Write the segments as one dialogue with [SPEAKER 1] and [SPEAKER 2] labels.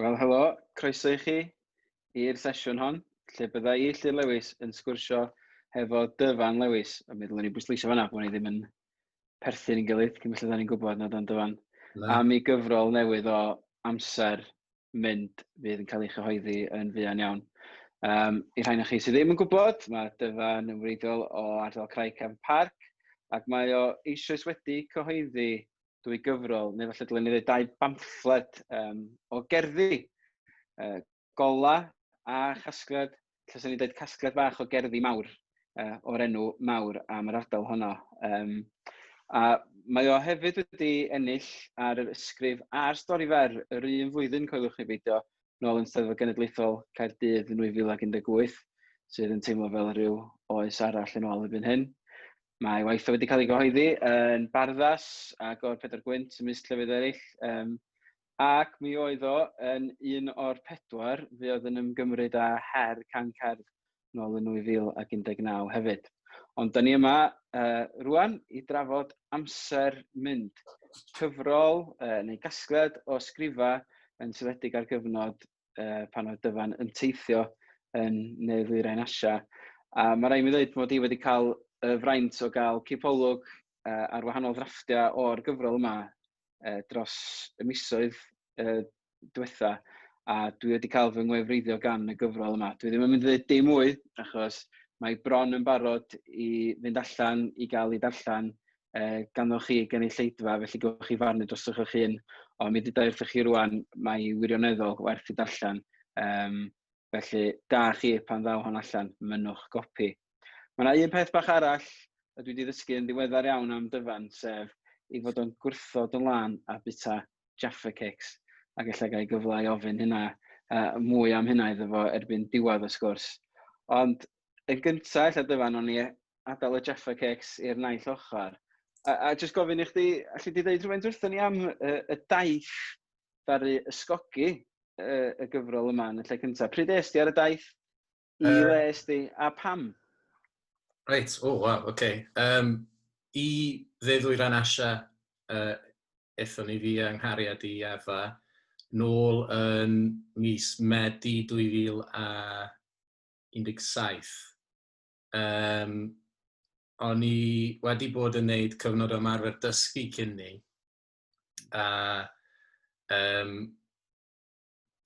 [SPEAKER 1] Wel, helo, croeso i chi i'r sesiwn hon, lle bydda i, Llyr Lewis, yn sgwrsio hefo Dyfan Lewis. A mi ddylwn ni bwysleisio fanna bod ni ddim yn perthyn yn gilydd, cyn belled ni'n gwybod nad o'n Dyfan. Na. Am ei gyfrol newydd o Amser Mynd fydd yn cael ei chyhoeddi yn fuan iawn. I rhai o chi sydd ddim yn gwybod, mae Dyfan yn wreiddiol o ardal Craig Cefn Parc, ac mae o eisoes wedi cyhoeddi dwy gyfrol, neu falle dylen ni ddweud dau bamffled o gerddi. Gola a chasgliad, lle sy'n ni'n dweud casgliad bach o gerddi mawr o'r enw Mawr am yr ardal honno. A mae o hefyd wedi ennill ar yr ysgrif a'r stori fer yr un flwyddyn, coeliwch chi beidio, nôl yn Steddfod Genedlaethol Caerdydd yn 2018, sydd yn teimlo fel rhyw oes arall yn ôl erbyn hyn. Mae waith o wedi cael ei gyhoeddi yn Barddas ac o'r Pedair Gwynt ymysg llefydd eraill. Ac mi oedd o yn un o'r pedwar fuodd yn ymgymryd â her Can Cerdd nôl yn 2019 hefyd. Ond da ni yma rwan i drafod Amser Mynd, cyfrol neu gasgliad o sgrifa yn seiliedig ar gyfnod pan oedd Dyfan yn teithio yn Ne Ddwyrain Asia. A mae rhaid mi ddweud mod i wedi cael y fraint o gael cipolwg ar wahanol ddrafftiau o'r gyfrol yma dros y misoedd diwetha, a dwi wedi cael fy ngwefreiddio gan y gyfrol yma. Dwi ddim yn mynd i ddweud dim mwy, achos mae bron yn barod i fynd allan i gael ei darllen ganddo chi gynulleidfa, felly gewch chi farnu drosoch eich hun. Ond mi ddeuda wrthych chi rwan, mae hi wirioneddol werth i darllen. Felly, da chi pan ddaw hon allan, mynnwch gopi. Mae yna un peth bach arall y dwi wedi ddysgu yn ddiweddar iawn am Dyfan, sef i fod o'n gwrthod yn lân a bwyta Jaffa Cakes, ac ella gael gyfle i ofyn hynna, mwy am hynna iddo fo erbyn diwedd y sgwrs. Ond yn gyntaf, ella Dyfan, o'n i adael y Jaffa Cakes i'r naill ochr. A jyst gofyn i chdi, alli di ddeud rhywfaint wrthon ni am y daith ddaru ysgogi y gyfrol yma yn y lle cyntaf? Pryd es di ar y daith? I le es di? A pam?
[SPEAKER 2] Reit, o, oh, waw, oce. Okay. I Dde Ddwyrain Asia, aethon ni fi yng nghariad i Efa nôl yn mis Medi 2017. O'n i wedi bod yn neud cyfnod o ymarfer dysgu cyn ni, a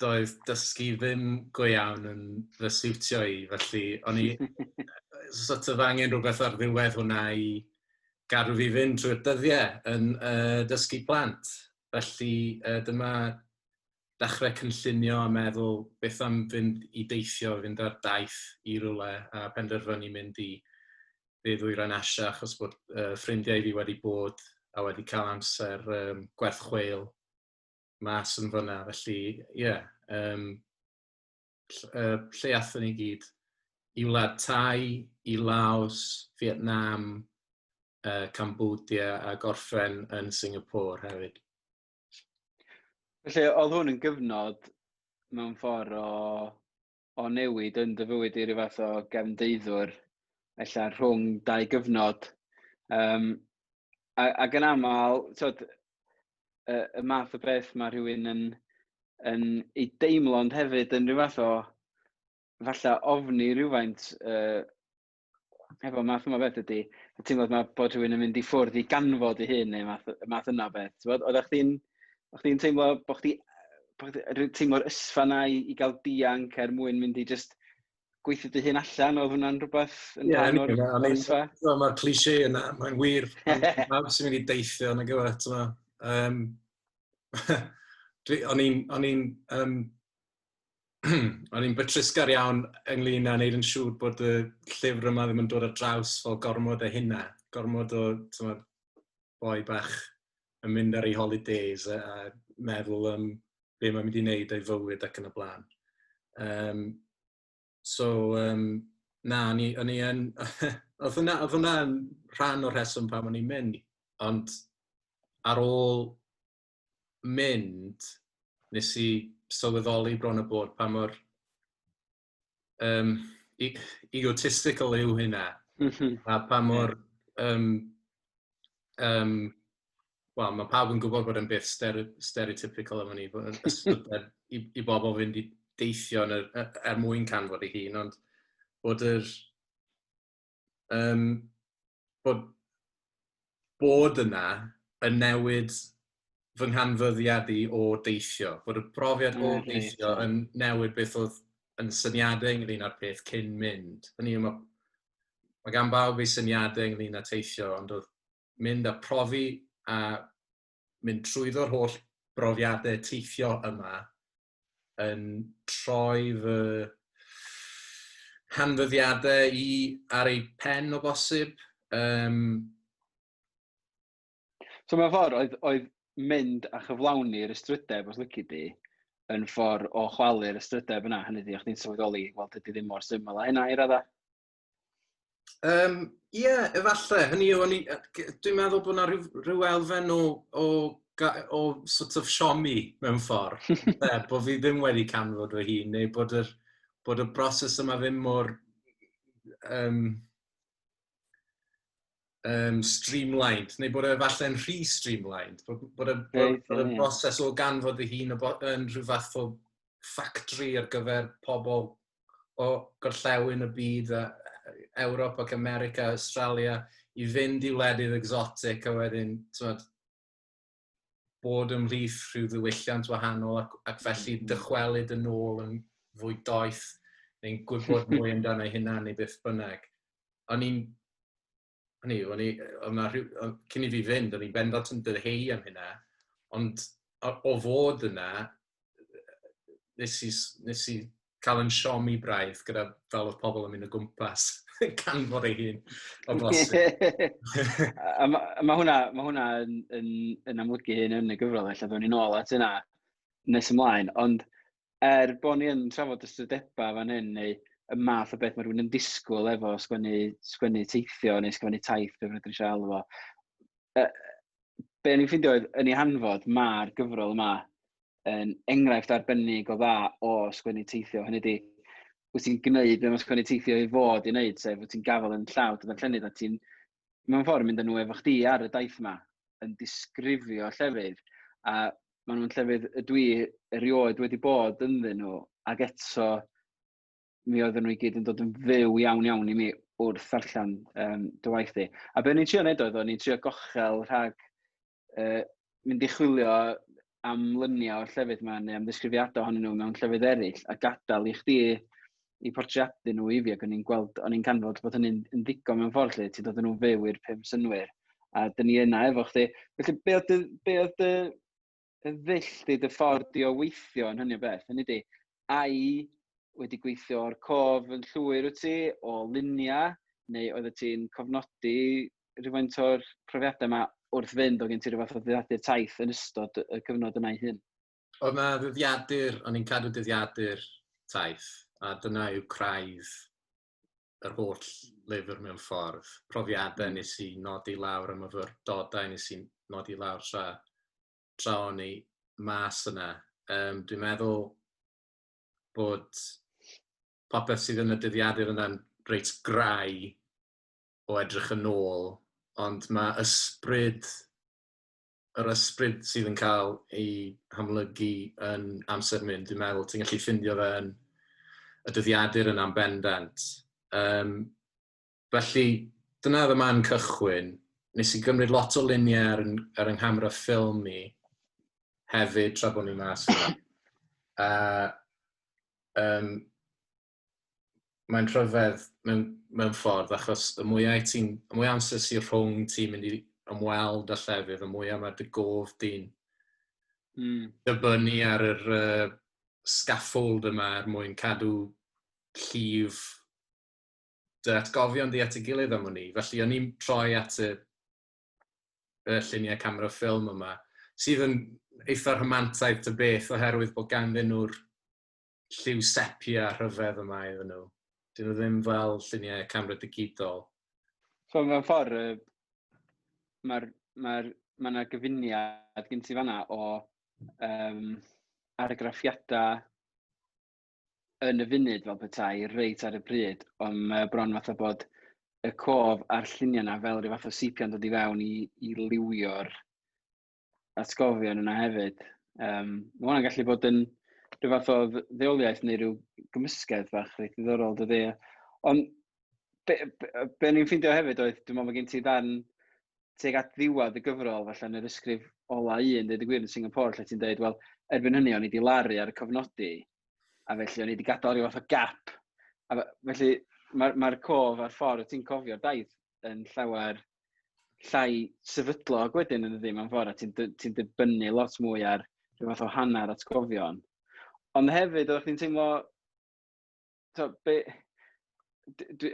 [SPEAKER 2] doedd dysgu ddim go iawn yn fy siwtio i, felly o'n i sort of angen rhywbeth ar ddiwedd hwnna i gadw fi fynd trwy'r dyddiau yn dysgu plant. Felly dyma dechrau cynllunio a meddwl beth am fynd i deithio, fynd ar daith i rywle a penderfynu mynd i Dde Ddwyrain Asia achos bod ffrindiau fi wedi bod a wedi cael amser gwerth chweil mas yn fyna. Felly, ie, yeah, lle athon ni gyd? I Wlad Thai, i Laos, Vietnam, Cambodia a gorffen yn Singapore hefyd.
[SPEAKER 1] Felly, oedd hwn yn gyfnod mewn ffordd o newid yn dy fywyd i ryw fath o gefndeiddwr, ella rhwng dau gyfnod. Ac yn aml, tyd, y math o beth mae rhywun yn ei deimlo, ond hefyd yn rhyw fath o falle ofni rhywfaint efo math yma o beth ydy, y teimlad ma bod rhywun yn mynd i ffwrdd i ganfod ei hun neu y math yna o beth. T'bod? Oeddech chdi'n teimlo bo' chdi, bo' chdi, ryw teimlo'r ysfa 'na i gael dianc er mwyn mynd i jyst gweithio dy hun allan, oedd hwnna'n rhywbeth yn
[SPEAKER 2] Ie,
[SPEAKER 1] rhan
[SPEAKER 2] union,
[SPEAKER 1] o'r ysfa?
[SPEAKER 2] Mae'r cliché yna, mae'n wir. Pawb sy'n mynd i deithio, nag yw e, t'mo'. O'n i'n betrusgar iawn ynglyn â wneud yn siŵr bod y llyfr yma ddim yn dod ar draws fel gormod o hynna, gormod o, t'mod, boi bach yn mynd ar ei holidays a meddwl am be mae'n mynd i wneud o'i fywyd ac yn y blaen. So, na, o'n i yn, oedd hwnna'n rhan o'r rheswm pam o'n i'n mynd, ond ar ôl mynd, nes i sylweddoli bron o bod pa mor egotistical yw hynna. A pa mor Wel, mae pawb yn gwybod bod yn beth stereotypical am hynny, bod yn ystrydeb i bobl fynd i deithio yn yr, er mwyn canfod ei hun, ond bod yr... Um, bod, bod yna yn newid fy nghanfyddiad i o deithio. Bod y profiad o deithio yn newid beth oedd yn syniadau ynglyn â'r peth cyn mynd. Hynny yw, mae gan bawb ei syniadau ynglyn â teithio, ond oedd mynd a profi a mynd trwyddo'r holl brofiadau teithio yma yn troi fy hanfyddiadau i ar ei pen o bosib.
[SPEAKER 1] So mewn ffordd, oedd mynd a chyflawni'r ystrydeb, os lici di, yn ffordd o chwalu'r ystrydeb yna. Hynny ydi, o'ch chdi'n sylweddoli, wel, dydy ddim mor syml a hynna i radda.
[SPEAKER 2] Ie, yeah, efallai. Hynny yw, dwi'n meddwl bod yna rhyw elfen o sort of siomi mewn ffordd. Bod fi ddim wedi canfod fy hun, neu bod y broses yma ddim mor streamlined, neu bod e efallai'n rhy streamlined. Bod y broses o ganfod fy hun yn rhyw fath o factory ar gyfer pobl o gorllewin y byd, a Ewrop ac America, Australia, i fynd i wledydd exotic a wedyn, t'mod, bod ymhlith rhyw ddiwylliant wahanol ac felly dychwelyd yn ôl yn fwy doeth neu'n gwybod mwy amdano ei hunan neu beth bynnag. O'n i'n, hynny yw, o'n i, o'n 'na rhyw, cyn i fi fynd, o'n i'n bendant yn dyheu am hynna, ond o fod yna, nes i cael yn siomi braidd gyda fel oedd pobl yn mynd o gwmpas canfod ei hun o bosib.
[SPEAKER 1] A ma hwnna yn amlygu hyn yn y gyfrol, ella ddown ni nôl at hynna nes ymlaen, ond er bod ni yn trafod ystrydebau fan hyn, neu y math o beth mae rhywun yn disgwyl efo sgwennu teithio neu sgwennu taith, be bynnag dwi'n siarad efo. Be o'n i'n ffeindio oedd, yn ei hanfod, mae'r gyfrol yma yn enghraifft arbennig o dda o sgwennu teithio. Hynny ydi, wyt ti'n gwneud be mae sgwennu teithio i fod i wneud, sef wyt ti'n gafel yn llaw dy ddarllenydd a ti'n mewn ffordd mynd â nhw efo chdi ar y daith yma yn disgrifio llefydd, a maen nhw'n llefydd y dwi erioed wedi bod ynddyn nhw, ac eto mi oedden nhw i gyd yn dod yn fyw iawn iawn i mi wrth ddarllen dy waith di. A be o'n i'n trio neud oedd, o'n i'n trio gochel rhag mynd i chwilio am luniau o'r llefydd yma neu am ddisgrifiadau ohonyn nhw mewn llefydd eraill a gadael i chdi i portreadu nhw i fi, ac o'n i'n gweld, o'n i'n canfod bod hynny'n yn ddigon mewn ffordd lle ti'n dod â nhw fyw i'r pum synnwyr, a dyn ni yna efo chdi. Felly, be oedd dy y ddull di, dy ffordd di o weithio yn hynny o beth? Hynny di, ai wedi gweithio o'r cof yn llwyr wyt ti, o luniau, neu oeddet ti'n cofnodi rhywfaint o'r profiadau yma wrth fynd, o gen ti rhyw fath o ddyddiadur taith yn ystod y cyfnod yna ei hun?
[SPEAKER 2] Oedd na ddyddiadur, o'n i'n cadw dyddiadur taith, a dyna yw craidd yr holl lyfr mewn ffordd. Profiadau nes i nodi lawr am myfyrdodau nes i nodi lawr tra o'n i mas yna. Dwi'n meddwl bod popeth sydd yn y dyddiadur yna'n reit grai o edrych yn ôl, ond mae yr ysbryd sydd yn cael ei hamlygu yn amser mynd, dwi'n meddwl ti'n gallu ffindio fe yn y dyddiadur yna'n bendant. Felly, dyna oedd y man cychwyn. Nes i gymryd lot o luniau ar yng nghamera ffilm i hefyd tra bod ni mas yna. A mae'n rhyfedd mewn ffordd, achos y mwyaf amser sy'n rhwng ti'n mynd i ymweld â llefydd, y mwyaf mae dy gof di'n dibynnu ar yr scaffold yma er mwyn cadw llif dy atgofion di at ei gilydd am wn i. Felly o'n i'n troi at y lluniau camera ffilm yma, sydd yn eitha rhamantaidd ta beth, oherwydd bod ganddyn nhw'r lliw sepia rhyfedd yma iddyn nhw. Dyn nhw ddim fel lluniau camera digidol.
[SPEAKER 1] So mewn ffordd, ma' 'na gyfuniad gen ti fan'na o argraffiadau yn y funud fel petai, reit ar y pryd, ond mae o bron fatha bod y cof a'r lluniau yna fel rhyw fath o sepia'n dod i fewn i liwio'r atgofion yna hefyd. Mae hwnna'n gallu bod yn rhyw fath o ddeoliaeth neu rhyw gymysgedd bach reit ddiddorol, dydy. Ond be ni'n ffeindio hefyd oedd, dwi'n meddwl mae gen ti ddarn tuag at ddiwedd y gyfrol, falle yn yr ysgrif ola un, dweud y gwir, yn Singapore, lle ti'n dweud, wel, erbyn hynny o'n i wedi laru ar y cofnodi, a felly o'n i wedi gadael rhyw fath o gap. A felly mae'r cof a'r ffordd ti'n cofio'r daith yn llawer llai sefydlog wedyn yn y ddim mewn ffordd, a ti'n dibynnu lot mwy ar rhyw fath o hanner atgofion. Ond hefyd, oeddech chdi'n teimlo, to,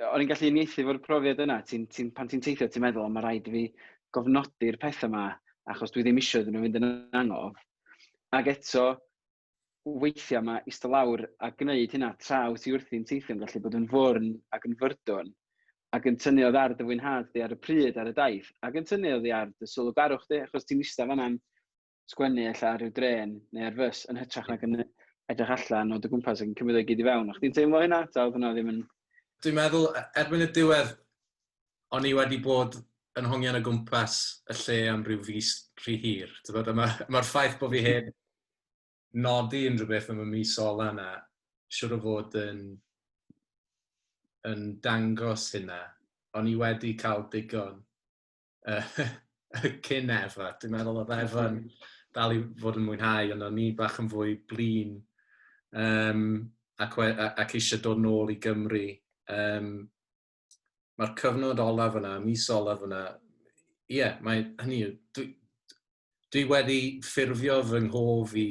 [SPEAKER 1] o'n i'n gallu uniaethu efo'r profiad yna, pan ti'n teithio, ti'n meddwl, o, mae rhaid i fi gofnodi'r pethau yma, achos dwi ddim eisiau iddyn nhw fynd yn angof. Ac eto, weithiau mae eistedd lawr a gwneud hynna tra wyt ti wrthi'n teithio'n gallu bod yn fwrn ac yn fyrdwn, ac yn tynnu oddi ar dy fwynhad di ar y pryd ar y daith, ac yn tynnu oddi ar dy sylwgarwch di, achos ti'n eistedd fan'na'n sgwennu ella ar ryw drên neu ar fws yn hytrach nag yn edrych allan o dy gwmpas ac yn cymryd o'i gyd i fewn. O'ch ti'n teimlo hynna? Ta oedd hwnna ddim yn...
[SPEAKER 2] Dwi'n meddwl, erbyn y diwedd, o'n i wedi bod yn hongian o gwmpas y lle am ryw fis rhy hir. Mae'r ffaith bod fi heb nodi unrhyw beth am y mis ola yna, siwr o fod yn dangos hynna. O'n i wedi cael digon cyn Efa. Dwi'n meddwl oedd Efa'n dal i fod yn mwynhau, ond o'n i bach yn fwy blin ac eisiau dod nôl i Gymru. Mae'r cyfnod olaf yna, mis olaf yna, ie, yeah, mae hynny yw, dwi wedi ffurfio fy nghof i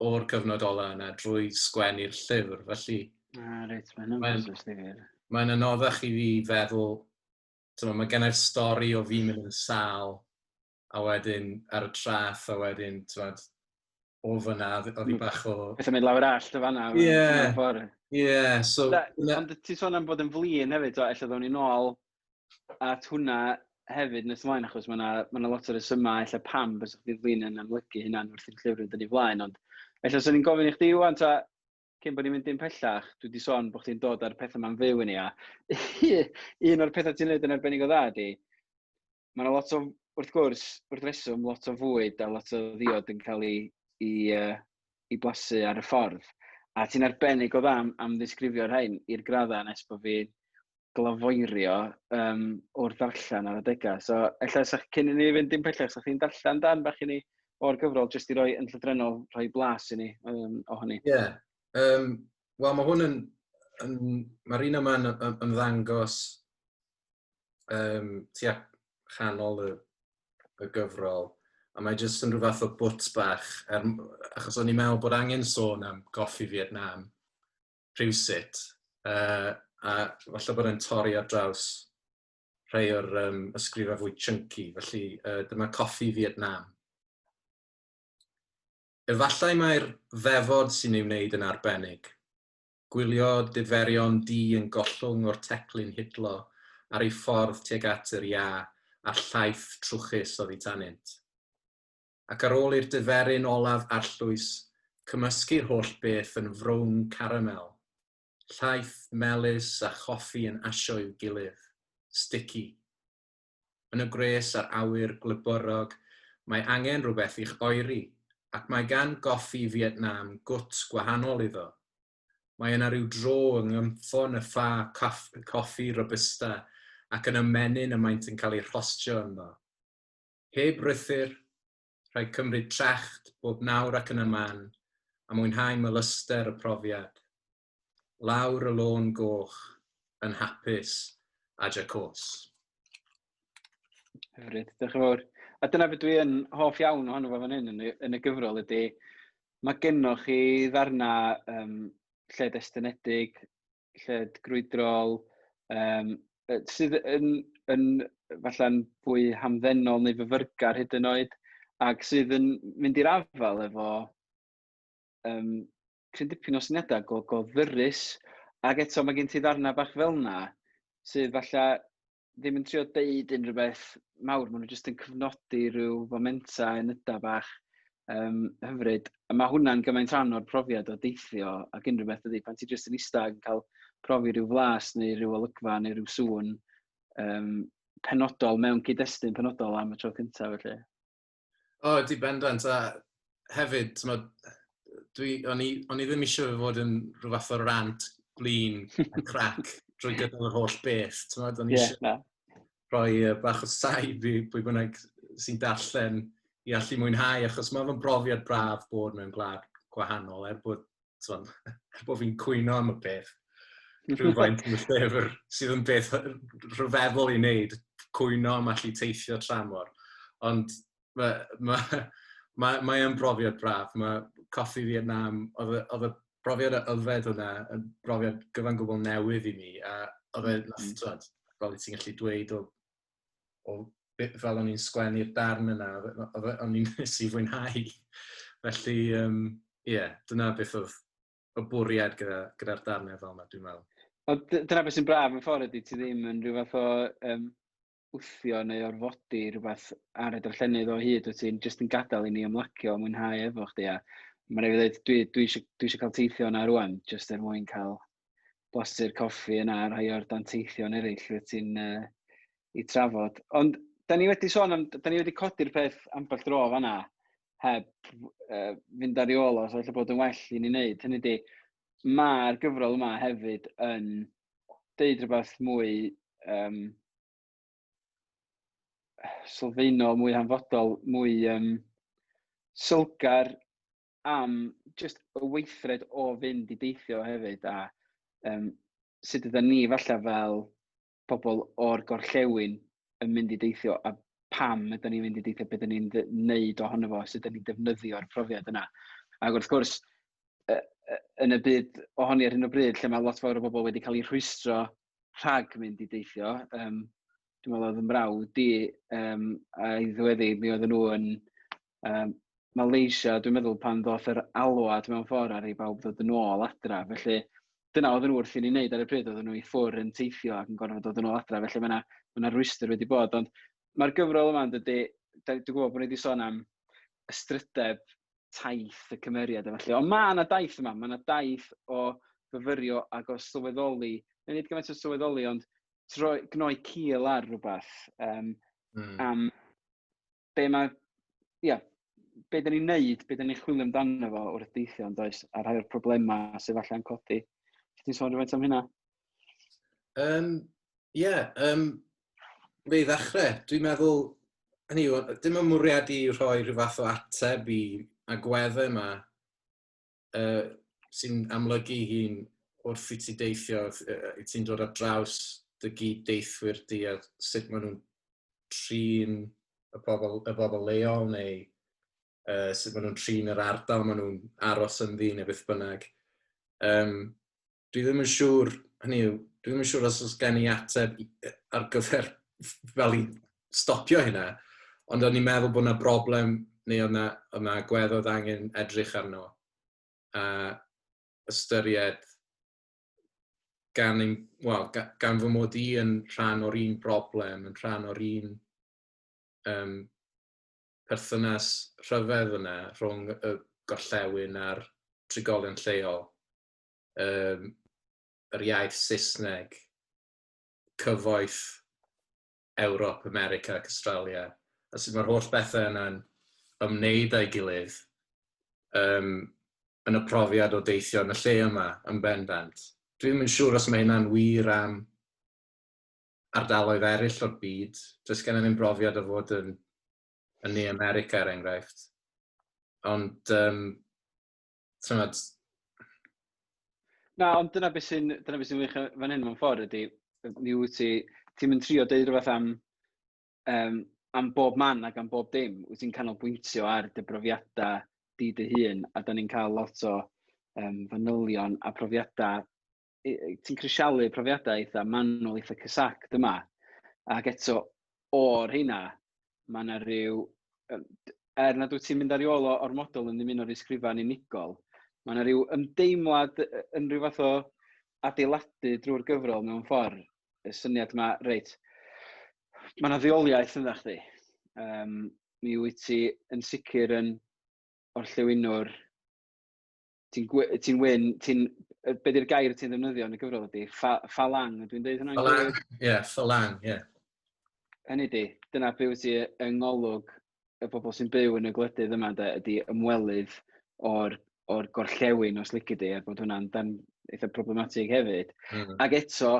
[SPEAKER 2] o'r cyfnod ola yna drwy sgwennu'r llyfr, felly...
[SPEAKER 1] Ah, reit, mae'n broses ddifyr.
[SPEAKER 2] Mae'n anoddach i fi feddwl, mae gennai'r stori o fi mynd yn sâl, a wedyn ar y traeth, a wedyn, t'mod, o fyna, oedd hi bach o...
[SPEAKER 1] Pethau'n mynd lawr allt o fanna.
[SPEAKER 2] Ie, ie, so...
[SPEAKER 1] Ond ti'n sôn am bod yn flin hefyd, o, ella ddown ni nôl at hwnna hefyd nes ymlaen, achos mae 'na lot o resymau ella pam bysa chdi flin yn amlygu hynna'n wrth i'r llyfr yn dod i flaen, ond ella swn i'n gofyn i chdi ŵan, ta, cyn bod ni'n mynd dim pellach, dwi wedi sôn bod chdi'n dod ar pethau ma'n fyw i ni, a un o'r pethau ti'n neud yn arbennig o dda ydi, mae 'na lot o, wrth gwrs, wrth reswm, lot o fwyd a lot o ddiod yn cael ei blasu ar y ffordd. A ti'n arbennig o dda am ddisgrifio'r rhain i'r graddau nes bod fi glafoerio wrth ddarllen ar adegau. So, ella cyn i ni fynd dim pellach, sa chdi'n darllen dan bach i ni o'r gyfrol, jyst i roi yn llythrennol, rhoi blas i ni o hynny.
[SPEAKER 2] Ie. Yeah. Wel, mae hwn mae'r un yma'n ymddangos tua chanol y gyfrol, a mae jyst yn rhyw fath o bwt bach, achos o'n i'n meddwl bod angen sôn am goffi Vietnam rhywsut, a falle bod e'n torri ar draws rhai o'r ysgrifau fwy chunky, felly dyma Coffi Vietnam. Efallai mae'r ddefod sy'n ei wneud yn arbennig. Gwylio diferion du yn gollwng o'r teclyn hidlo ar ei ffordd tuag at yr iâ a'r llaeth trwchus oddi tanynt. Ac ar ôl i'r diferyn olaf arllwys, cymysgu'r holl beth yn frown caramel. Llaeth, melys a choffi yn asio i'w gilydd. Sticky. Yn y gwres a'r awyr gwlyborog, mae angen rhywbeth i'ch oeri, ac mae gan goffi Vietnam gwt gwahanol iddo. Mae yna rhyw dro yng ngymffon y ffa coffi robusta ac yn y menyn y maent yn cael eu rhostio ynddo. Heb rythyr, rhaid cymryd trecht bob nawr ac yn y man a mwynhau melyster y profiad. Lawr y lôn goch, yn hapus a jacôs.
[SPEAKER 1] Hyfryd, diolch yn fawr. A dyna beth dwi yn hoff iawn ohono fo fan hyn yn y gyfrol ydy, mae gennoch chi ddarna lled estynedig, lled grwydrol, sydd yn falle'n fwy hamddenol neu fyfyrgar hyd yn oed, ac sydd yn mynd i'r afael efo cryn dipyn o syniadau go ddyrus, ac eto mae gen ti ddarna bach fel 'na sydd falle ddim yn trio deud unrhyw beth mawr, maen nhw jyst yn cyfnodi rhyw fomentau enyda bach hyfryd. A mae hwnna'n gymaint rhan o'r profiad o deithio ac unrhyw beth ydy, pan ti jyst yn ista ac yn cael profi rhyw flas neu rhyw olygfa neu rhyw sŵn penodol mewn cyd-destun penodol am y tro cyntaf felly.
[SPEAKER 2] O, di bendant, a hefyd, t'mod, dwi, o'n i, o'n i ddim eisiau fod yn rhyw fath o rant blin a crac drwy gydol yr holl beth, t'mod, o'n i eisiau na. rhoi bach o saib i pwy bynnag sy'n darllen i allu mwynhau, achos mae fe'n brofiad braf bod mewn gwlad gwahanol, er bod, t'mod, er bod fi'n cwyno am y peth rhywfaint yn y llyfr, sydd yn beth rhyfeddol i wneud, cwyno am allu teithio tramor. Ond mae ma, ma, mae yn brofiad braf. Mae coffi Vietnam, oedd y brofiad o yfed hwnna yn brofiad gyfan gwbl newydd i mi, a oedd e, mm. fel ti'n gallu dweud o fel o'n i'n sgwennu'r darn yna, o'n i'n nes i fwynhau. Felly, ie, yeah, dyna beth oedd y bwriad gyda'r gyda darnau fel yna, dwi'n meddwl.
[SPEAKER 1] Ond dyna beth sy'n braf yn ffordd ydy, ti ddim yn rhyw fath o wthio neu orfodi rhywbeth ar y darllenydd o hyd, wyt ti'n jyst yn gadael i ni ymlacio a mwynhau efo chdi. A mae'n rhaid i fi ddweud, dwi eisiau cael teithio yna rwan, jyst er mwyn cael blasu'r coffi yna a rhai o'r danteithion eraill wyt ti'n i trafod. Ond da ni wedi sôn am, da ni wedi codi'r peth ambell dro fanna heb fynd ar ei ôl o, so ella bod yn well i ni wneud. Hynny di, mae'r gyfrol yma hefyd yn deud rhywbeth mwy sylfaenol, mwy hanfodol, mwy sylgar am just y weithred o fynd i deithio hefyd a sut ydyn ni falle fel pobl o'r gorllewin yn mynd i deithio a pam ydyn ni'n mynd i deithio, beth ydyn ni'n wneud ohono fo, sut ydyn ni'n defnyddio'r profiad yna. Ac wrth gwrs, yn y byd ohoni ar hyn o bryd, lle mae lot fawr o bobl wedi cael eu rhwystro rhag mynd i deithio, dwi'n meddwl oedd yn mrawd i a'i ddweddi, mi oedden nhw yn Malaysia, dwi'n meddwl pan ddoth yr alwad mewn ffordd ar i bawb ddod yn ôl adra. Felly dyna oedden nhw wrth i ni wneud ar y pryd, oedden nhw i ffwrdd yn teithio ac yn gorfod dod yn ôl adra. Felly mae yna ma rwystr wedi bod. Ond mae'r gyfrol yma yn dydy, dwi'n gwybod bod ni wedi sôn am ystrydeb taith y cymeriad a felly. Ond mae yna daith yma, mae yna daith o fyfyrio ac o sylweddoli, neu nid gymaint o sylweddoli, ond troi, gnoi cil ar rhywbeth am be mae, ia, be dyn ni'n neud, be dyn ni'n chwilio amdano fo wrth deithio, ond oes, a rhai o'r problemau sydd falle'n codi. Ti'n sôn rhywfaint am hynna?
[SPEAKER 2] Ie, yeah, fe i ddechrau, dwi'n meddwl, hynny yw, dim yn mwriad i rhoi rhyw fath o ateb i agweddau yma sy'n amlygu hun wrth i ti deithio, i ti'n dod ar draws dy gyd-deithwyr di a sut maen nhw'n trin y bobl leol neu sut maen nhw'n trin yr ardal maen nhw'n aros ynddi neu beth bynnag. Dwi ddim yn siŵr, hynny yw, dwi ddim yn siŵr os oes gen i ateb ar gyfer fel i stopio hynna, ond o'n i'n meddwl bod yna broblem neu oedd yna agwedd oedd angen edrych arno a ystyried gan, ein, well, gan fy mod i yn rhan o'r un broblem, yn rhan o'r un perthynas rhyfedd yna rhwng y gorllewin a'r trigolion lleol, yr iaith Saesneg, cyfoeth Ewrop, America ac Australia, a sut mae'r holl bethau yna'n ymwneud â'i gilydd yn y profiad o deithio yn y lle yma yn bendant. Dwi ddim yn siŵr os mae hynna'n wir am ardaloedd eraill o'r byd. Does gen i ddim brofiad o fod yn Ne America, er enghraifft. Ond, t'mod.
[SPEAKER 1] Na, ond dyna beth sy'n wych fan hyn mewn ffordd ydy, mi wyt ti, ti'n mynd trio deud rhywbeth am bob man ac am bob dim. Wyt ti'n canolbwyntio ar dy brofiadau di dy hun, a da ni'n cael lot o fanylion a profiadau, ti'n crisialu profiadau eitha manwl, eitha cysact yma. Ac eto, o'r rheina, mae yna rhyw, er nad wyt ti'n mynd ar ei ôl o ormodol yn ddim un o'r ysgrifau'n unigol, mae yna rhyw ymdeimlad yn rhyw fath o adeiladu drwy'r gyfrol mewn ffordd. Y syniad yma, reit, mae yna ddioliaeth ynddo chdi. Mi wyt ti yn sicr yn orllewinwr, ti'n ti wyn, ti'n, be di'r gair ti'n ddefnyddio yn y gyfrol ydy? Ffalang, dwi'n dweud hynna'n
[SPEAKER 2] Ffalang, ie, yeah, ffalang, ie. Yeah.
[SPEAKER 1] Hynny di, dyna be wyt ti yng ngolwg y bobl sy'n byw yn y gwledydd yma de, ydy ymwelydd o'r, or gorllewin os lici di, er bod hwnna'n dan eitha problematig hefyd. Ac eto,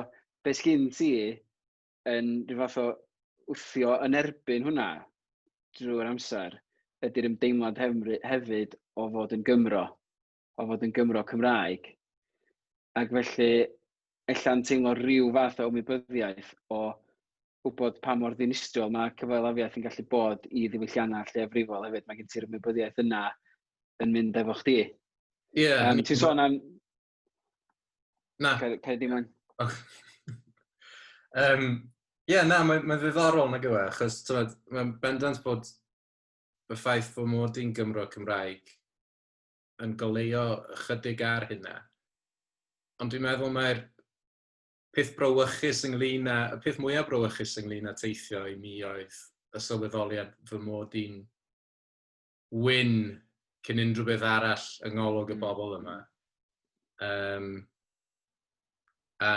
[SPEAKER 1] be sgyn ti yn rhyw fath o wthio yn erbyn hwnna drwy'r amser ydy'r ymdeimlad hefyd o fod yn Gymro, o fod yn Gymro Cymraeg. Ac felly, ella'n teimlo rhyw fath o ymwybyddiaeth o wybod pa mor ddinistriol mae cyfalafiaeth yn gallu bod i ddiwylliannau lleiafrifol hefyd. Mae gen ti'r ymwybyddiaeth yna yn mynd efo chdi.
[SPEAKER 2] Ie. Yeah,
[SPEAKER 1] Ti'n sôn am...
[SPEAKER 2] Na.
[SPEAKER 1] Cael dim ond.
[SPEAKER 2] Ie, na, mae'n mae ddiddorol nag yw e, achos mae'n bendant bod y ffaith fod mod i'n Gymro Cymraeg yn goleuo ychydig ar hynna. Ond dwi'n meddwl mae'r peth brawychus ynglyn â, y peth mwyaf brawychus ynglyn â teithio i mi oedd y sylweddoliad fy mod i'n wyn cyn unrhyw beth arall yng ngolwg y bobl yma. A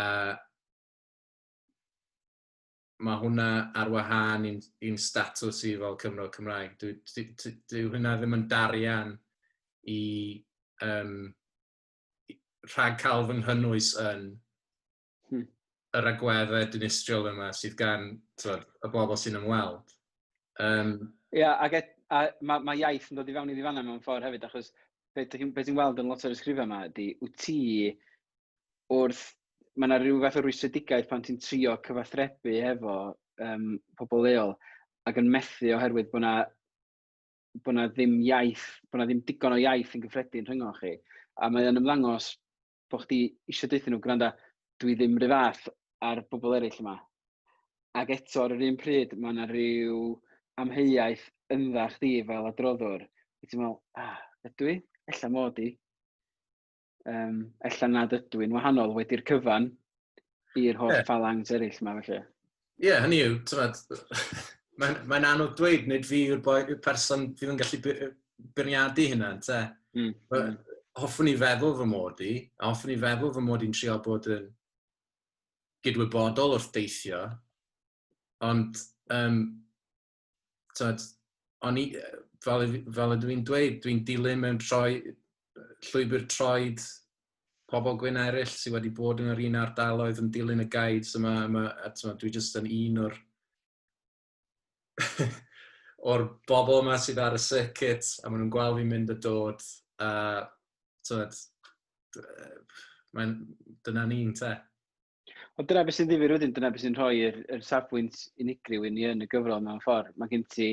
[SPEAKER 2] mae hwnna ar wahân i'n statws i fel Cymro Cymraeg. Dwi hwnna ddim yn darian i rhag cael fy nghynnwys yn yr agweddau dinistriol yma sydd gan tywed, y bobl sy'n ymweld.
[SPEAKER 1] Ia, ac a mae ma iaith yn dod i fewn i ddifanna mewn ffordd hefyd, achos be ti'n be ti'n weld yn lot o'r ysgrifau yma ydy, wyt ti wrth, mae yna rhyw fath o rwystredigaeth pan ti'n trio cyfathrebu efo pobl leol ac yn methu oherwydd bod na, bod na ddim iaith, bod na ddim digon o iaith yn gyffredin rhyngoch chi. A mae o'n ymddangos bod chdi eisiau deutha nhw, gwranda, dwi ddim rhy fath ar bobl eraill yma. Ac eto ar yr un pryd, mae yna rhyw amheuaeth yndda chdi fel adroddwr. A ti'n meddwl, ah, ydw i? Ella mod i. Ella nad ydw i'n wahanol wedi'r cyfan i'r holl phalanx eraill yma, felly.
[SPEAKER 2] Ie, yeah, hynny yw, tywed, mae'n mae anodd dweud, nid fi yw'r boi, person fydd yn gallu beirniadu hynna, te. Hoffwn i feddwl fy mod i, a hoffwn i feddwl fy mod i'n trio bod yn gydwybodol wrth deithio, ond tywed, o'n i, fel ydw i'n dweud, dwi'n dilyn mewn troi, llwybr troed pobl gwyn eraill sydd wedi bod yn yr un ardaloedd yn dilyn y guides yma, a tywed, dwi jyst yn un o'r o'r bobl yma sydd ar y circuit, a maen nhw'n gweld fi'n mynd a dod, a tywed, dyna ni'n te.
[SPEAKER 1] Ond dyna beth sy'n ddifyr wedyn, dyna beth sy'n rhoi'r yr safbwynt unigryw i ni yn y gyfrol mewn ffordd. Mae gen ti,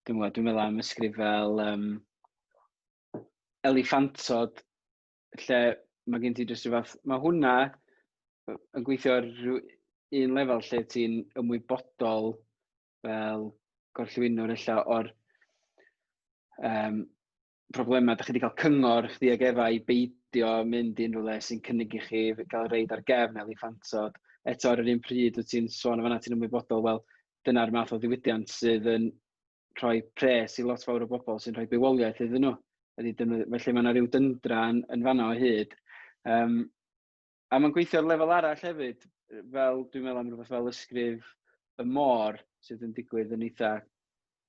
[SPEAKER 1] dwi'n meddwl, dwi'n meddwl am ysgrif fel Eliffantod, lle mae gen ti jyst rhyw fath, mae hwnna yn gweithio ar rhyw un lefel lle ti'n ymwybodol fel gorllewinwr ella o'r problemau. Dach chi wedi cael cyngor chdi ag Efa i beidio mynd i unrhyw le sy'n cynnig i chi gael reid ar gefn eliffantod. Eto ar yr un pryd wyt ti'n sôn am fan'na, ti'n ymwybodol, wel, dyna'r math o ddiwydiant sydd yn rhoi pres i lot fawr o bobl sy'n rhoi bywoliaeth iddyn nhw. Felly mae yna rhyw dyndra yn fan'na o hyd. A mae'n gweithio ar lefel arall hefyd, fel dwi'n meddwl am rhywbeth fel ysgrif y môr sydd yn digwydd yn eitha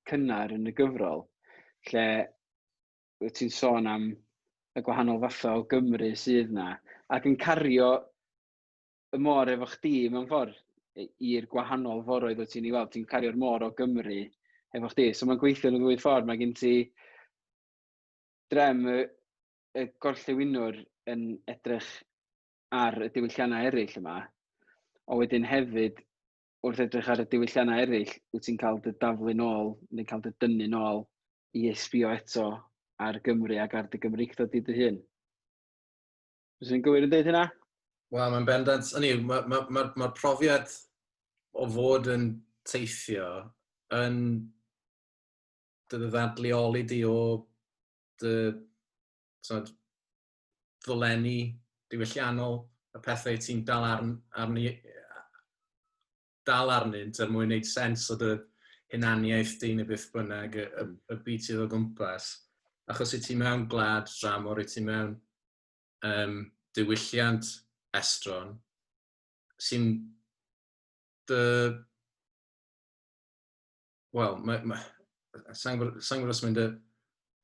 [SPEAKER 1] cynnar yn y gyfrol, lle wyt ti'n sôn am y gwahanol fathau o Gymru sydd na, ac yn cario y môr efo chdi mewn ffordd i'r gwahanol foroedd wyt ti'n ei weld. Ti'n cario'r môr o Gymru efo chdi. So mae'n gweithio yn y ddwy ffordd. Mae gen ti drem y gorllewinwr yn edrych ar y diwylliannau eraill yma, a wedyn hefyd wrth edrych ar y diwylliannau eraill, wyt ti'n cael dy daflu nôl, neu cael dy dynnu nôl i esbio eto ar Gymru ac ar dy Gymreictod di dy hun. Fyswn i'n gywir yn dweud hynna?
[SPEAKER 2] Wel, mae'n bendant. Hynny yw, mae'r ma, ma, ma profiad o fod yn teithio yn dy ddadleoli di o dy tywed, ddolenni diwylliannol, y pethau ti'n dal, arni, dal arnynt er mwyn wneud sens o dy hunaniaeth di neu beth bynnag, y byd sydd o gwmpas. Achos i ti mewn gwlad dramor, i ti mewn diwylliant estron, sy'n dy... Wel, mae, Sa'n gwybod os mae'n dy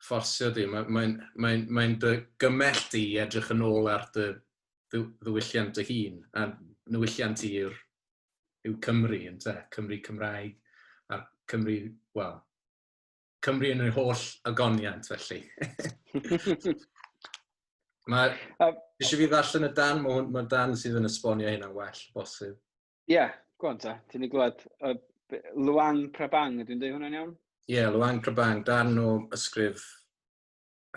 [SPEAKER 2] fforsio di, mae dy gymell di i edrych yn ôl ar dy ddiwylliant dy hun, a niwylliant i yw Cymru, ynte? Cymru Cymraeg, a Cymru, wel, Cymru yn ei holl agoniant, felly. Mae, eisiau fi ddarllen y dan, mae Dan sydd yn esbonio hynna'n well, bosib.
[SPEAKER 1] Ie, yeah, go on ta. Ti'n ei glwad. Luang Prabang, ydw i'n dweud hwnna'n iawn?
[SPEAKER 2] Ie, yeah, Luang Prabang. Darn o ysgrif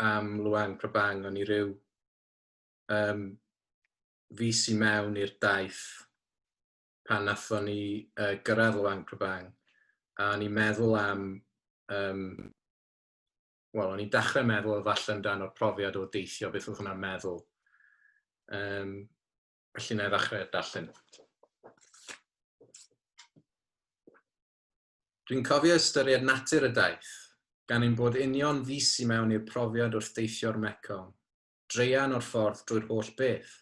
[SPEAKER 2] am Luang Prabang, o'n i ryw fis i mewn i'r daith pan nathon ni gyrraedd Luang Prabang, a o'n i'n meddwl am, wel, o'n i'n dechrau meddwl falle amdano'r profiad o deithio, beth oedd hwnna'n meddwl. Felly na i ddechrau darllen. Dwi'n cofio ystyried natur y daith, gan ein bod union fis i mewn i'r profiad wrth deithio'r Mekong, draean o'r ffordd drwy'r holl beth.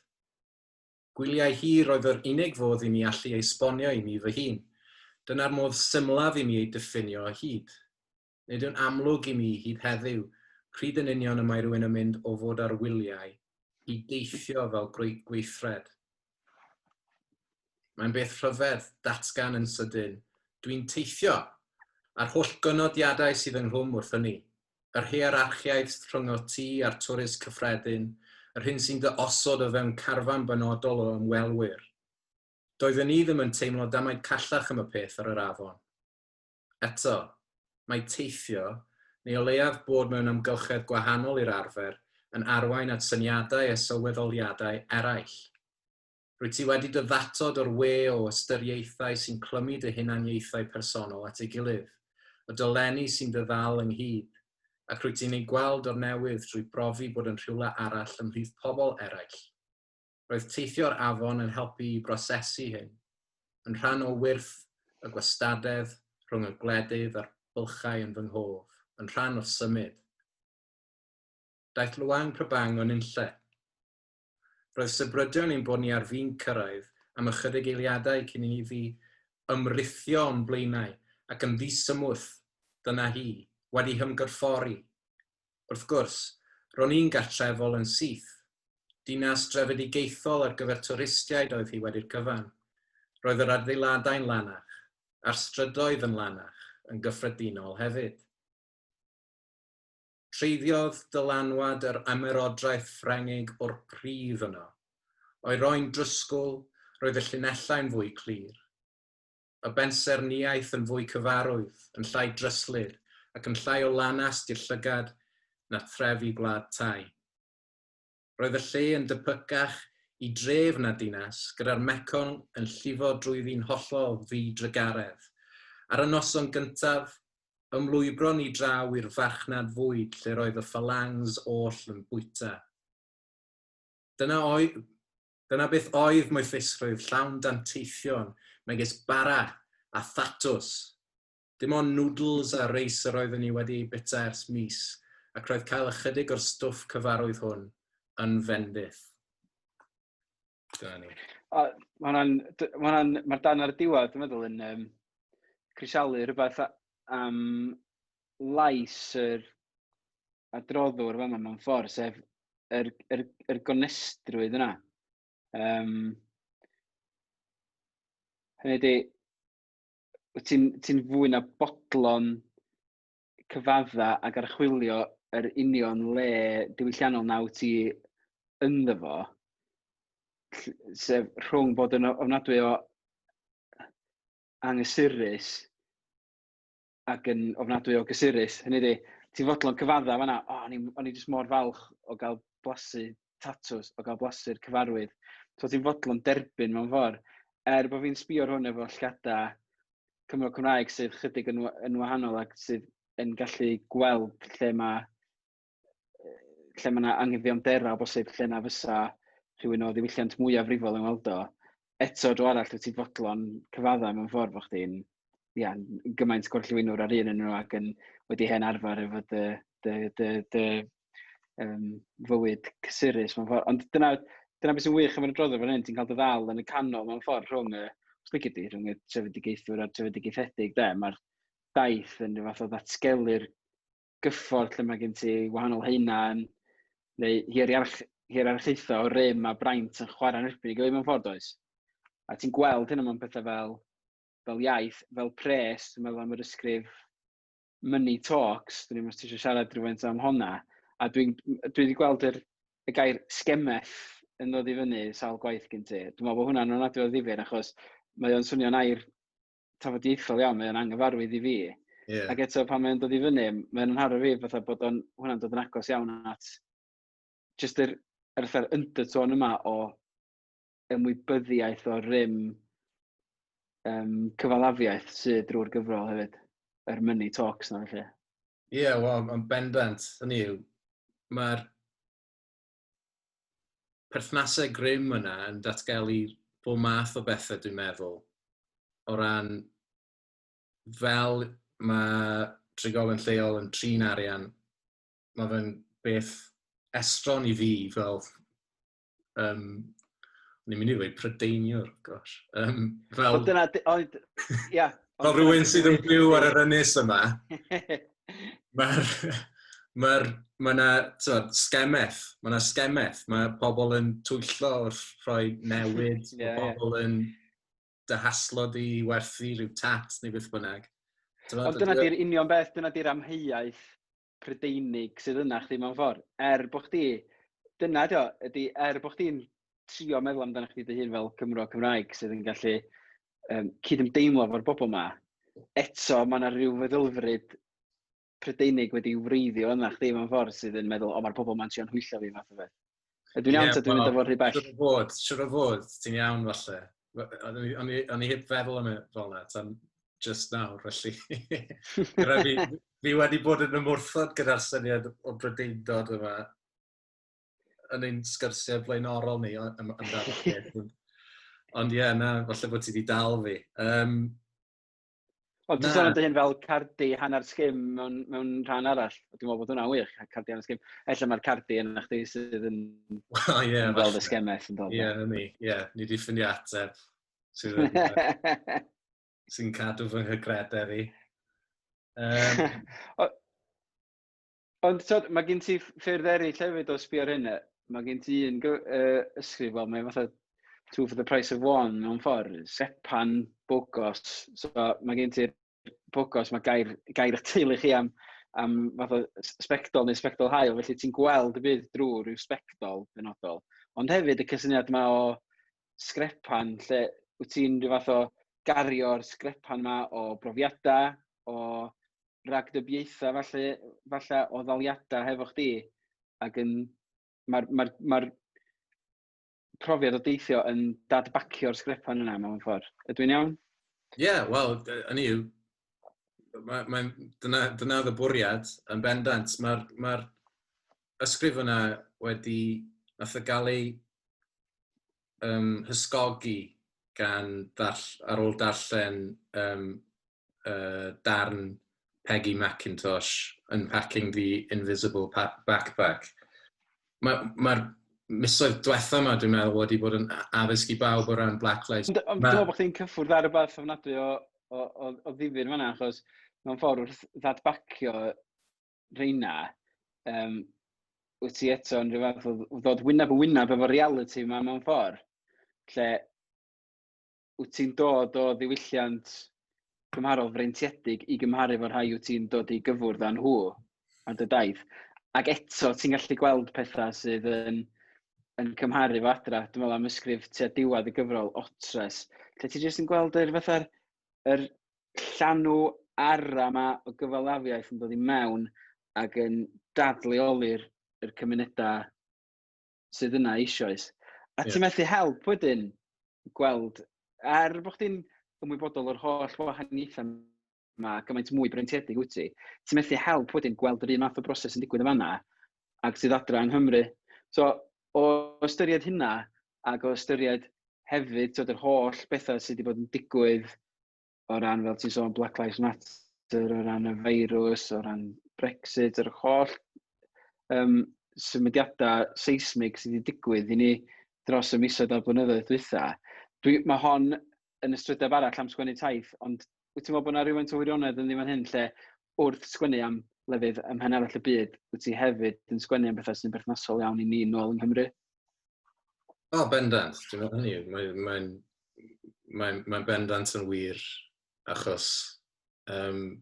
[SPEAKER 2] Gwyliau hir oedd yr unig fodd i mi allu ei esbonio i mi fy hun. Dyna'r modd symlaf i mi ei diffinio o hyd. Nid yw'n amlwg i mi hyd heddiw pryd yn union y mae rhywun yn mynd o fod ar wyliau i deithio fel gweithred. Mae'n beth rhyfedd, datgan yn sydyn, dwi'n teithio, a'r holl gynodiadau sydd ynghlwm wrth hynny, yr hierarchiaeth rhyngot ti a'r twrist cyffredin, yr hyn sy'n dy osod o fewn carfan benodol o ymwelwyr. Doeddwn i ddim yn teimlo damaid callach am y peth ar yr afon. Eto, mae teithio, neu o leiaf bod mewn amgylchedd gwahanol i'r arfer, yn arwain at syniadau a sylweddoliadau eraill. Rwyt ti wedi dy ddatod o'r we o ystyriaethau sy'n clymu dy hunaniaethau personol at ei gilydd, y dolenni sy'n dy ddal ynghyd, ac rwyt ti'n eu gweld o'r newydd drwy brofi bod yn rhywle arall ymhlith pobl eraill. Roedd teithio'r afon yn helpu i brosesu hyn, yn rhan o wyrth y gwastadedd rhwng y gwledydd a'r bylchau yn fy nghof, yn rhan o symud. Daeth Luang Prabang o'n unlle. Roedd sybrydion ein bod ni ar fin cyrraedd am ychydig eiliadau cyn i fi ymrithio o'n blaenau ac yn ddisymwth, dyna hi, wedi hymgorffori. Wrth gwrs, ro'n i'n gartrefol yn syth. Dinas drefedigaethol ar gyfer twristiaid oedd hi wedi'r cyfan. Roedd yr adeiladau'n lanach, a'r strydoedd yn lanach, yn gyffredinol hefyd. Treiddiodd dylanwad yr ymerodraeth Ffrengig o'r pridd yno. O'i roi'n drysgwl, roedd y llinellau'n fwy clir. Y bensaernïaeth yn fwy cyfarwydd, yn llai dryslyd, ac yn llai o lanast i'r llygad na threfi gwlad tai. Roedd y lle yn debycach i dref na dinas, gyda'r Mekong yn llifo drwyddi'n hollol ddi-drugaredd. Ar y noson gyntaf, ymlwybron ni draw i'r farchnad fwyd lle roedd y phalangs oll yn bwyta. Dyna, oedd, dyna beth oedd moethusrwydd llawn danteithion, megis bara a thatws. Dim ond noodles a reis yr oeddwn ni wedi eu bwyta ers mis, ac roedd cael ychydig o'r stwff cyfarwydd hwn yn fendith. Dyna ni.
[SPEAKER 1] Mae'r ma dan ar y diwedd, dwi'n meddwl, yn crisialu rhywbeth am lais yr adroddwr fama mewn ffordd, sef yr gonestrwydd yna. Hynny ydi, wyt ti'n fwy na bodlon cyfadda ac archwilio yr union le diwylliannol na wyt ti ynddo fo, sef rhwng bod yn ofnadwy o anghysurus ac yn ofnadwy o gysurus. Hynny ydi, ti'n fodlon cyfadda fan'na, o, o'n i jyst mor falch o gael blasu tatws, o gael blasu'r cyfarwydd. So ti'n fodlon derbyn mewn ffordd. Er bod fi'n sbio ar hwn efo llgada Cymro Cymraeg sydd chydig yn wahanol ac sydd yn gallu gweld lle mae lle mae yna anghyfiawnderau o bosib, lle na fysa rhywun o ddiwylliant mwyafrifol yn weld o. Eto, dro arall, wyt ti'n fodlon cyfadda mewn ffordd bod chdi'n, ia, gymaint gorllewinwr ar un yn nhw ac yn wedi hen arfer efo dy fywyd cysurus mewn ffordd. Ond dyna beth sy'n wych am yr adroddwr fan hyn, ti'n cael dy ddal yn y canol mewn ffordd rhwng y, os lici di, rhwng y trefedigaethwr a'r trefedigaethedig, de, mae'r daith yn rhyw fath o ddatgelu'r gyffordd lle mae gen ti wahanol haenau neu hierarchaethau o rym a braint yn chwarae yn erbyn ei gilydd mewn ffordd, oes? A ti'n gweld hynna mewn pethau fel iaith, fel pres, dwi'n meddwl am yr ysgrif Money Talks, dwi'n meddwl os ti eisiau siarad rhywfaint am honna, a dwi wedi gweld y gair sgemeth yn dod i fyny sawl gwaith gen ti. Dwi'n meddwl bod hwnna'n ofnadwy o ddifyr, achos mae o'n swnio'n air tafodieithol iawn, mae o'n anghyfarwydd i fi. Ac eto pan mae'n dod i fyny, mae'n nharo fi fatha bod hwnna'n dod yn agos iawn at just yr fatha'r undertone yma o ymwybyddiaeth o rym cyfalafiaeth sydd drwy'r gyfrol hefyd. Yr money talks na felly.
[SPEAKER 2] Ie, yeah, wel, mae'n bendant. Hynny yw, mae'r perthnasau grym yna yn datgelu bob math o bethau, dwi'n meddwl, o ran fel mae trigolion lleol yn trin arian, mae fe'n beth estron i fi fel, o'n i'n mynd i ddweud Prydeiniwr, gosh. Fel,
[SPEAKER 1] Ond dyna, ond, ia.
[SPEAKER 2] Fel rhywun sydd yn byw ar yr ynys yma, mae yna sgemeth, mae yna sgemeth, mae pobl yn twyllo wrth rhoi newid, mae pobl yn dy haslo di i werthu rhyw tat neu beth bynnag.
[SPEAKER 1] Ond dyna di'r union beth, dyna di'r amheuaeth Prydeinig sydd yna chdi mewn ffordd. Er bod chdi, dyna ydi o, ydi er bod chdi'n trio meddwl amdano chdi dy hun fel Cymro Cymraeg sydd yn gallu cydymdeimlo efo'r bobl yma, eto mae yna rhyw feddylfryd Prydeinig wedi wreiddio yna chdi mewn ffordd sydd yn meddwl, o, mae'r bobl yma'n trio'n hwyllo fi, fath o beth. Ydw i'n iawn ta dwi'n mynd â fo rhy bell?
[SPEAKER 2] Siwr o fod, ti'n iawn falle. O'n i heb feddwl am y fel yna tan just nawr, felly. Gyda fi wedi bod yn ymwrthod gyda'r syniad o Brydeindod yma yn ein sgyrsiau blaenorol ni amdano peth. Ond ie, na, falle bod ti wedi dal fi.
[SPEAKER 1] Ond ti'n sôn am dy hun fel cardi hanner sgim mewn rhan arall. Dwi'n meddwl bod hwnna'n wych, cardi hanner sgim. Ella mae'r cardi yna chdi sydd yn
[SPEAKER 2] Wel, ie,
[SPEAKER 1] yn gweld y
[SPEAKER 2] falle.
[SPEAKER 1] sgemeth yn dod.
[SPEAKER 2] Ie, na ni. Ie, ni wedi ffindio ateb sy'n cadw fy nghygredau fi.
[SPEAKER 1] Ond tyd, mae gen ti ffyrdd eraill hefyd o sbio ar hyn. Mae gen ti un ysgrif, wel, mae'n fatha two for the price of one mewn ffordd. Sepan Bogos. So mae gen ti'r Bogos, mae gair eich teulu chi am fath o sbectol neu sbectol haul, felly ti'n gweld y byd drwy rhyw sbectol benodol. Ond hefyd y cysyniad yma o sgrepan, lle wyt ti'n rhyw fath o gario'r sgrepan yma o brofiadau, o ragdybiaethau falle o ddaliadau hefo chdi, ac yn, mae'r profiad o deithio yn dadbacio'r sgrepan yna mewn ffordd. Ydw i'n iawn?
[SPEAKER 2] Ie, yeah, wel, hynny yw, dyna oedd y bwriad yn bendant. Mae'r ysgrif yna wedi, nath o gael ei hysgogi gan ar ôl darllen darn Peggy McIntosh, Unpacking the Invisible Backpack. Mae'r misoedd diwetha yma, dwi'n meddwl, wedi bod yn addysg i bawb o ran Black Lives.
[SPEAKER 1] Ond dwi'n meddwl bod chdi'n cyffwrdd ar rywbeth ofnadwy o ddifyr fan'na, achos mewn ffordd wrth ddadbacio reina, wyt ti eto yn rhyw fath o ddod wyneb yn wyneb efo reality yma mewn ffordd, lle wyt ti'n dod o ddiwylliant cymharol freintiedig i gymharu efo'r rhai wyt ti'n dod i gyfwrdd â nhw ar dy daith. Ac eto ti'n gallu gweld pethau sydd yn cymharu fo adra. Dwi'n meddwl am ysgrif tua diwedd y gyfrol, Otres, lle ti jyst yn gweld yr fatha'r yr llanw ara yma o gyfalafiaeth yn dod i mewn ac yn dadleoli'r yr cymunedau sydd yna eisoes. A ti'n methu help wedyn gweld, er bod chdi'n ymwybodol o'r holl wahaniaethau yma, gymaint mwy breintiedig wyt ti, ti'n methu help wedyn gweld yr un math o broses yn digwydd yn fan'na ac sydd adra yng Nghymru. So, o ystyried hynna, ac o ystyried hefyd yr holl bethau sydd wedi bod yn digwydd o ran, fel ti'n sôn, Black Lives Matter, o ran y feirws, o ran Brexit, yr holl symudiadau seismig sydd wedi digwydd i ni dros y misoedd a'r blynyddoedd dwytha. Mae hon yn ystrydeb arall am sgwennu taith, ond Wyt ti'n meddwl bod yna rhywfaint o wirionedd yn ddim fan hyn, lle wrth sgwennu am lefydd ym mhen arall y byd, wyt ti hefyd yn sgwennu am bethau sy'n berthnasol iawn i ni nôl yng Nghymru?
[SPEAKER 2] O, bendant. Dwi'n meddwl hynny. Mae'n bendant yn wir, achos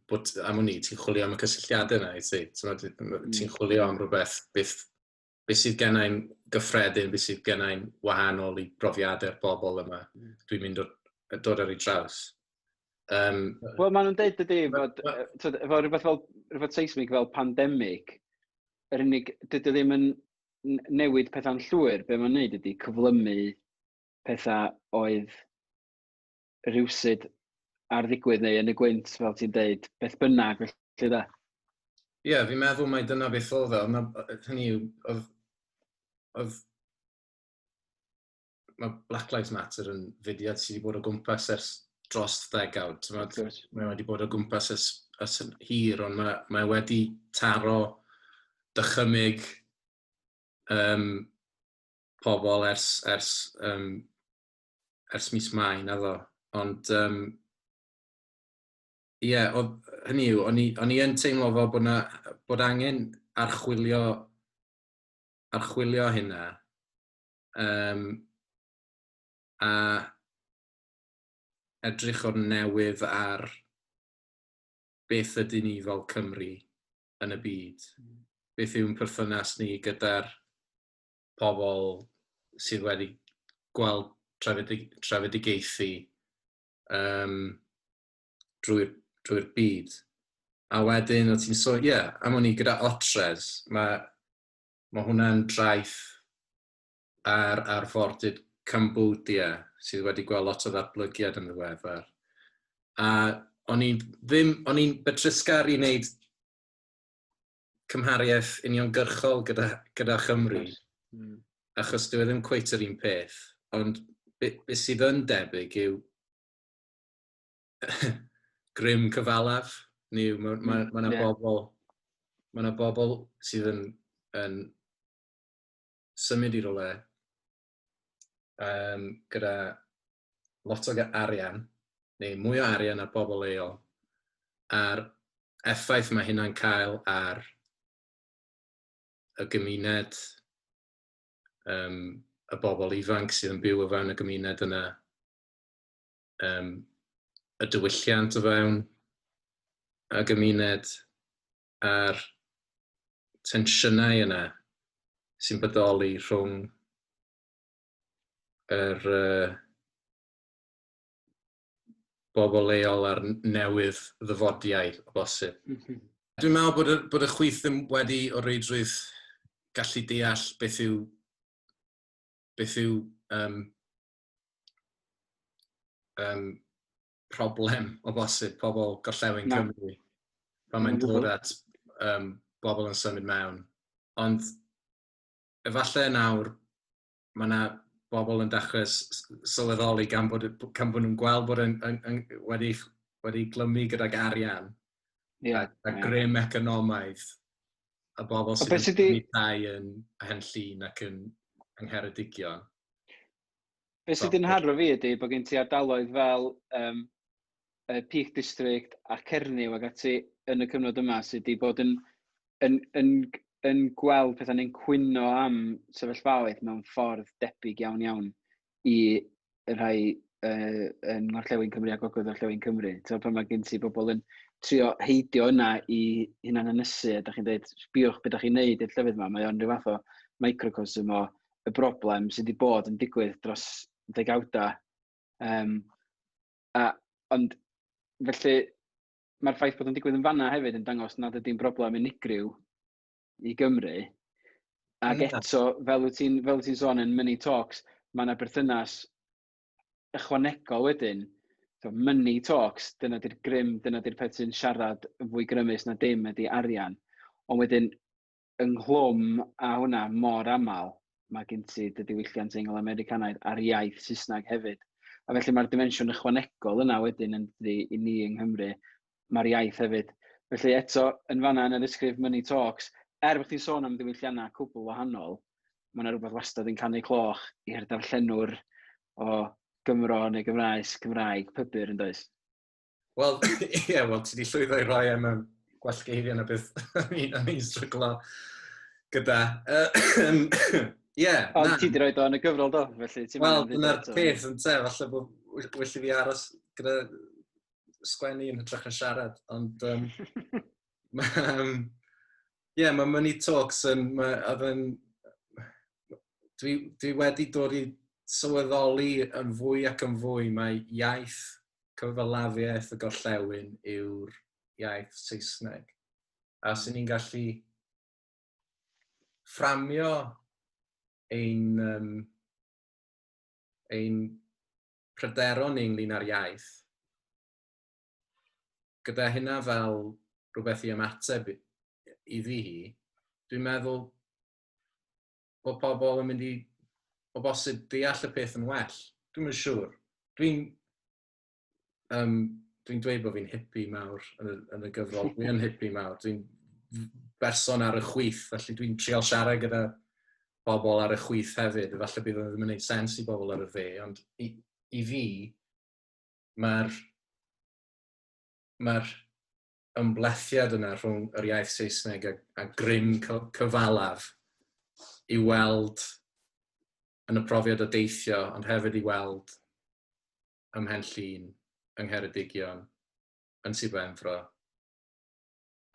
[SPEAKER 2] bod, am wn i, ti'n chwilio am y cysylltiadau yna i ti. Ti'n chwilio am rhywbeth, beth sydd gennau'n gyffredin, beth sydd gennau'n wahanol i brofiadau'r bobl yma. Dwi'n mynd dod ar ei draws.
[SPEAKER 1] Wel, maen nhw'n deud dydy, fod, efo rhywbeth fel, rhywbeth seismig fel pandemig, yr unig, dydy ddim yn newid pethau'n llwyr, be mae'n neud ydy cyflymu pethau oedd rhywsut ar ddigwydd neu yn y gwynt, fel ti'n deud, beth bynnag, felly da.
[SPEAKER 2] Ie, yeah, fi'n meddwl mai dyna beth oedd e. Hynny yw, oedd mae Black Lives Matter yn fudiad sydd wedi bod o gwmpas ers dros ddegawd. Mae wedi bod o gwmpas ers hir, ond mae wedi taro dychymyg pobl ers mis Mai, naddo. Ond, ie, yeah, hynny yw, o'n i yn teimlo fel bod angen archwilio hynna. A edrych o'r newydd ar beth ydyn ni fel Cymru yn y byd. Beth yw'n perthynas ni gyda'r pobl sydd wedi gweld trefedigaethu drwy'r byd. A wedyn, o ti'n sôn, ie, yeah, am o'n i gyda Otres, mae hwnna'n draeth ar arfordir Cambodia sydd wedi gweld lot o ddatblygiad yn ddiweddar. A o'n i ddim, o'n i'n betrusgar i wneud cymhariaeth uniongyrchol gyda Chymru, achos dyw e ddim cweit yr un peth, ond be sydd yn debyg yw grym cyfalaf. Ni yw, mae 'na bobl, mae 'na bobl sydd yn symud i rywle gyda lot o arian, neu mwy o arian ar bobl leol, a'r effaith mae hynna'n cael ar y gymuned, y bobl ifanc sydd yn byw o fewn y gymuned yna, y diwylliant o fewn y gymuned, a'r tensiynau yna sy'n bodoli rhwng yr bobl leol a'r newydd ddyfodiaid o bosib. Dwi'n meddwl bod y chwith ddim wedi o reidrwydd gallu deall beth yw problem o bosib pobl gorllewin
[SPEAKER 1] Na.
[SPEAKER 2] Cymru pan mae'n dod at bobl yn symud mewn. Ond efallai nawr mae yna bobl yn dechrau sylweddoli gan bod nhw'n gweld bod yn wedi glymu gydag arian a grym economaidd a bobl sydd
[SPEAKER 1] beth
[SPEAKER 2] yn
[SPEAKER 1] sy 'di-
[SPEAKER 2] prynu tai yn Henllyn ac yng Ngheredigion.
[SPEAKER 1] Be sydd yn haro fi ydy bod gen ti ardaloedd fel y Peak District a Cernyw ac ati yn y cyfnod yma sydd wedi bod yn gweld pethau neu'n cwyno am sefyllfaoedd mewn ffordd debyg iawn iawn i y rhai yn Ngorllewin Cymru a Gogledd Orllewin Cymru. Ti'n pan mae gen ti bobl yn trio heidio yna i hunan ynysu a da chi'n dweud, "Sbiwch beth da chi'n neud i'r llefydd yma." Mae o'n rhyw fath o microcosm o y broblem sydd wedi bod yn digwydd dros ddegawda. Ond felly mae'r ffaith bod yn digwydd yn fanna hefyd yn dangos nad ydy'n broblem unigryw i Gymru. Ac
[SPEAKER 2] Na.
[SPEAKER 1] eto, fel wyt ti'n sôn yn Money Talks, mae yna berthynas ychwanegol wedyn. So, money talks, dyna di'r grym, dyna di'r peth sy'n siarad yn fwy grymus na dim ydy arian. Ond wedyn, ynghlwm a hwnna mor aml, mae gen ti dy diwylliant Eingl-Americanaidd a'r iaith Saesneg hefyd. A felly mae'r dimensiwn ychwanegol yna wedyn yn dydi i ni yng Nghymru, mae'r iaith hefyd. Felly eto, yn fanna yn yr ysgrif Money Talks, er bod chdi'n sôn am ddiwylliannau cwbl wahanol, mae yna rhywbeth wastad yn canu cloch i'r darllenwr o Gymro neu Gymraes Cymraeg pybyr, yn does?
[SPEAKER 2] Wel, ie, yeah, wel, ti wedi llwyddo i roi e mewn gwell geiriau na beth o'n i'n stryglo gyda. Ie. Yeah,
[SPEAKER 1] Ond ti wedi rhoi o yn y gyfrol do, felly
[SPEAKER 2] ti'n Wel, dyna'r peth yn te, falle bod well i fi aros gyda sgwennu yn hytrach na siarad, ond ie, yeah, mae Money Talks yn, ma, oedd yn, dwi wedi dod i sylweddoli yn fwy ac yn fwy mae iaith cyfalafiaeth y gorllewin yw'r iaith Saesneg. A sy'n ni'n gallu fframio ein pryderon ni ynglyn â'r iaith, gyda hynna fel rhywbeth i ymateb iddi hi, dwi'n meddwl bod pobl yn mynd i, o bosib, deall y peth yn well. Dwi'm yn siŵr. Dwi'n dweud bod fi'n hippie mawr yn y gyfrol. Dwi'n hippie mawr. Dwi'n berson ar y chwith, felly dwi'n trial siarad gyda bobl ar y chwith hefyd. Falle bydd o ddim yn gwneud sens i bobl ar y dde, ond i fi, mae'r ymblethiad yna rhwng yr iaith Saesneg a grym cyfalaf i weld yn y profiad o deithio, ond hefyd i weld ym Mhen Llŷn, yng Ngheredigion, yn Sir Benfro.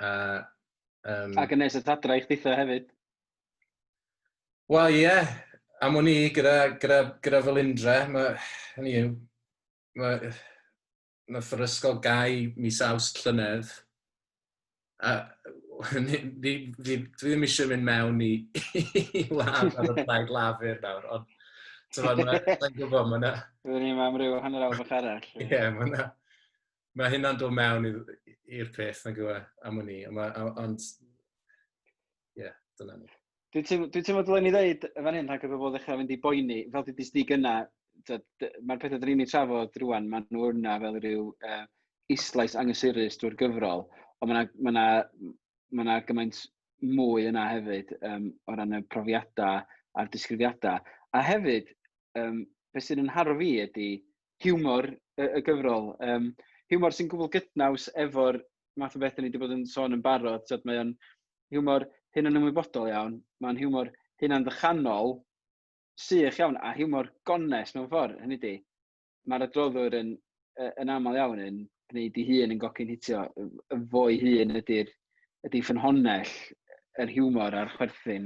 [SPEAKER 1] Ac yn nes at adra i chditha hefyd.
[SPEAKER 2] Wel, ie. Yeah. Am wn i, gyda Felindre, mae, hynny yw, mae, nath yr ysgol gau mis Awst llynedd, a dwi ddim eisiau mynd mewn i wlad ar y Blaid Lafur nawr, ond ti'n gwybod, mae yna...
[SPEAKER 1] Byddwn ni'n am ryw hanner awr bach arall.
[SPEAKER 2] Ie, yeah, mae hynna'n dod mewn i'r peth, nag yw e, am wn i, ond, ie, yeah, dyna ni.
[SPEAKER 1] Dwi'n teimlo dylen ni ddeud fan hyn, rhag y bobl ddechrau fynd i boeni, fel dwi 'di gynna, mae'r pethau dyn ni'n trafod rwan, maen nhw yna fel rhyw islais anghysurus drwy'r gyfrol, ond ma' 'na gymaint mwy yna hefyd o ran y profiadau a'r disgrifiadau. A hefyd, beth sydd yn haro fi ydy hiwmor y gyfrol. Hiwmor sy'n gwbl gydnaws efo'r math o beth ni wedi bod yn sôn yn barod. Tyd, mae o'n hiwmor hunan-ymwybodol iawn, mae'n hiwmor hunan-ddychanol, sych iawn, a hiwmor gonest mewn ffordd. Hynny ydi, mae'r adroddwr yn aml iawn yn gwneud ei hun yn gocyn hitio. Fo'i hun ydy ffynhonnell yr hiwmor a'r chwerthin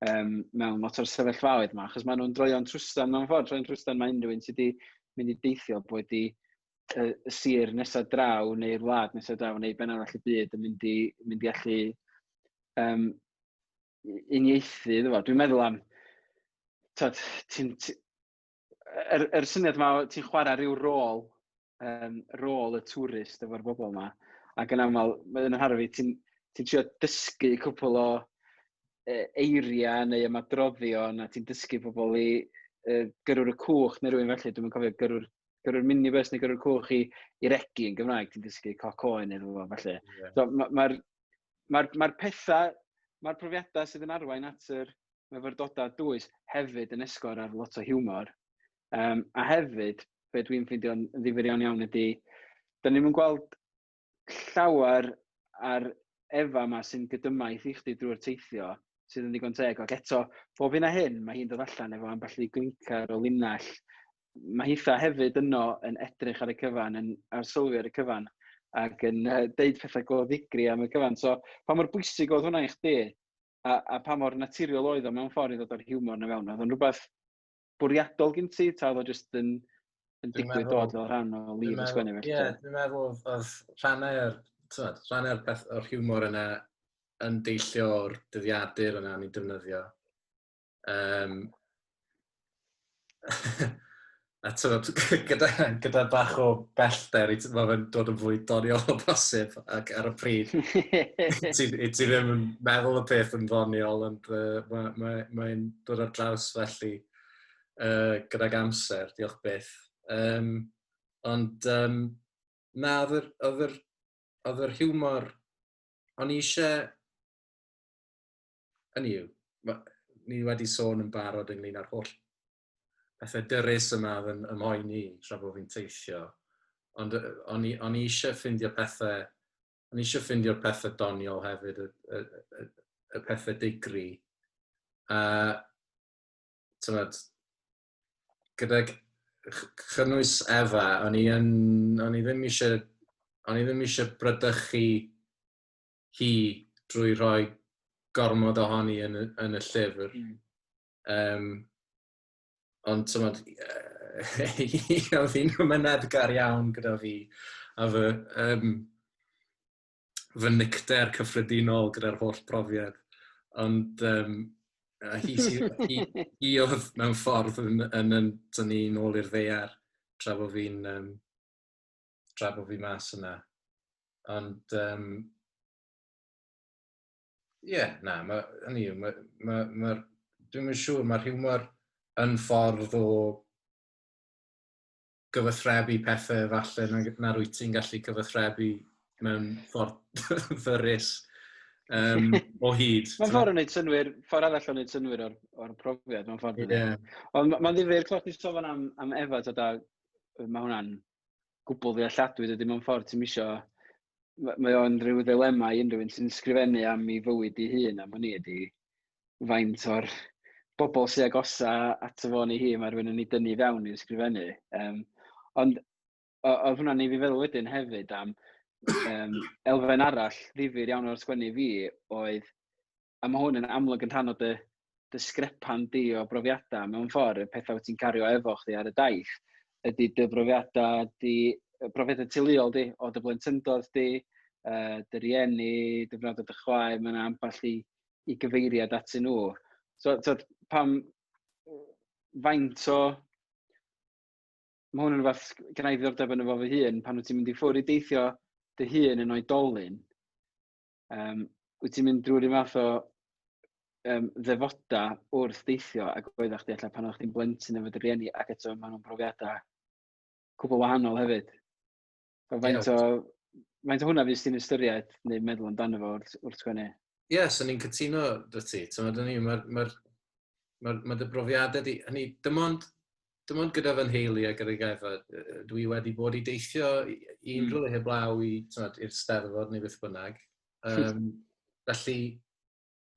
[SPEAKER 1] mewn lot o'r sefyllfaoedd yma, achos maen nhw'n droion trwstan mewn ffordd. Troion trwstan mae unrhyw un sydd wedi mynd i deithio, bod i y sir nesaf draw neu'r wlad nesaf draw neu ben arall y byd yn mynd i allu uniaethu iddo fo. Dwi'n meddwl am, tyd, yr syniad yma, ti'n chwarae rhyw rôl, rôl y tourist efo'r bobl yma, ac yn aml, mae'n haro fi, ti'n trio dysgu cwpl o eiriau neu ymadroddion, a ti'n dysgu pobl i gyrrwr y cwch neu rhywun felly, dwi'n cofio gyrrwr minibus neu gyrrwr cwch i regi yn Gymraeg, ti'n dysgu coc oen iddo fo, felly. Yeah. So, mae'r ma pethau, mae'r profiadau sydd yn arwain at yr myfyrdodau dwys hefyd yn esgor ar lot o hiwmor. A hefyd, be dwi'n ffeindio'n ddifyr iawn iawn ydy, da ni'n gweld llawer ar Efa yma sy'n gydymaith i chdi drwy'r teithio, sydd yn ddigon teg. Ac eto, bob hyn a hyn, mae hi'n dod allan efo ambell i glincar o linell. Mae hitha hefyd yno yn edrych ar y cyfan, yn arsylwi ar y cyfan, ac yn deud pethau go ddigri am y cyfan. So, pa mor bwysig oedd hwnna i chdi, a pa mor naturiol oedd o mewn ffordd i ddod o'r hiwmor na fewn? Oedd o'n rhywbeth bwriadol gen ti, ta oedd o jyst yn digwydd dod fel rhan o lif y sgwennu
[SPEAKER 2] felly? Ie, dwi'n meddwl oedd rhannau'r peth o'r hiwmor yna yn deillio o'r dyddiadur yna ni'n defnyddio. A tywed, gyda bach o bellter, mae fe'n dod yn fwy doniol o bosib, ac ar y pryd, ti ddim yn meddwl y peth yn ddoniol, ond mae'n dod ar draws felly gydag amser, diolch byth. Ond na, oedd yr hiwmor, o'n i eisiau, hynny yw, ni wedi sôn yn barod ynglyn â'r holl pethau dyrys yma oedd yn ymhoeni tra bod fi'n teithio. Ond o'n i, on i eisiau ffindio pethau, o'n i eisiau ffindio'r pethau doniol hefyd, y pethau digri. A, tymod, gydag chynnwys Efa, o'n i ddim eisiau, o'n i ddim eisiau brydychu hi drwy rhoi gormod ohoni yn y llyfr. Ond tymod, oedd hi'n ymyneddgar iawn gyda fi a fy nicter cyffredinol gyda'r holl brofiad. Ond hi oedd mewn ffordd yn tynnu nôl i'r ddaear tra bo fi mas yna. Ond ie, yeah, na, ma, hynny yw, dwi'm yn siŵr, mae'r hiwmor yn ffordd o gyfathrebu pethau falle na rwyt ti'n gallu cyfathrebu mewn ffordd ddyrus o hyd.
[SPEAKER 1] Mae'n ffordd o wneud synnwyr, ffordd arall o wneud synnwyr o'r profiad, mewn ffordd. Yeah. Ond mae'n ddifyr clywed chdi sôn am Efa, tyd, a mae hwnna'n gwbl ddealladwy, dydy, mewn ffordd ti'n misio, mae o'n rhyw ddilema i unrhyw un sy'n sgrifennu am ei fywyd ei hun, am hynny ydy faint o'r bobl sy'n agosa ato fo neu hi, mae rhywun yn ei dynnu fewn i'r sgrifennu. Ond oedd hwnna'n neud fi feddwl wedyn hefyd am elfen arall ddifyr iawn o'r sgwennu fi oedd, a mae hwn yn amlwg yn rhan o dy sgrepan di o brofiadau mewn ffordd, y pethau wyt ti'n cario efo chdi ar y daith, ydy dy brofiadau di, brofiadau teuluol di, o dy blentyndod di, dy rieni, dy frawd a dy chwaer, mae yna ambell i gyfeiriad atyn nhw. So pam, faint o... Mae hwn yn rhywbeth gen i ddiddordeb yn efo fy hun, pan wyt ti'n mynd i ffwrdd i deithio dy hun yn oedolyn, wyt ti'n mynd drwy'r un fath o ddefoda wrth deithio ac oeddach chdi allan pan oeddach chdi'n blentyn efo dy rieni, ac eto maen nhw'n brofiadau cwbl wahanol hefyd. So, faint o hwnna fydd ti'n ystyried neu meddwl amdano fo wrth sgwennu?
[SPEAKER 2] Ie, yeah, so ni'n cytuno dy ti. Mae dy brofiadau di... Hynny, dim ond gyda fy nheulu a gyda Efa, dwi wedi bod i deithio i unrhyw le heblaw i'r Steddfod neu beth bynnag. Felly,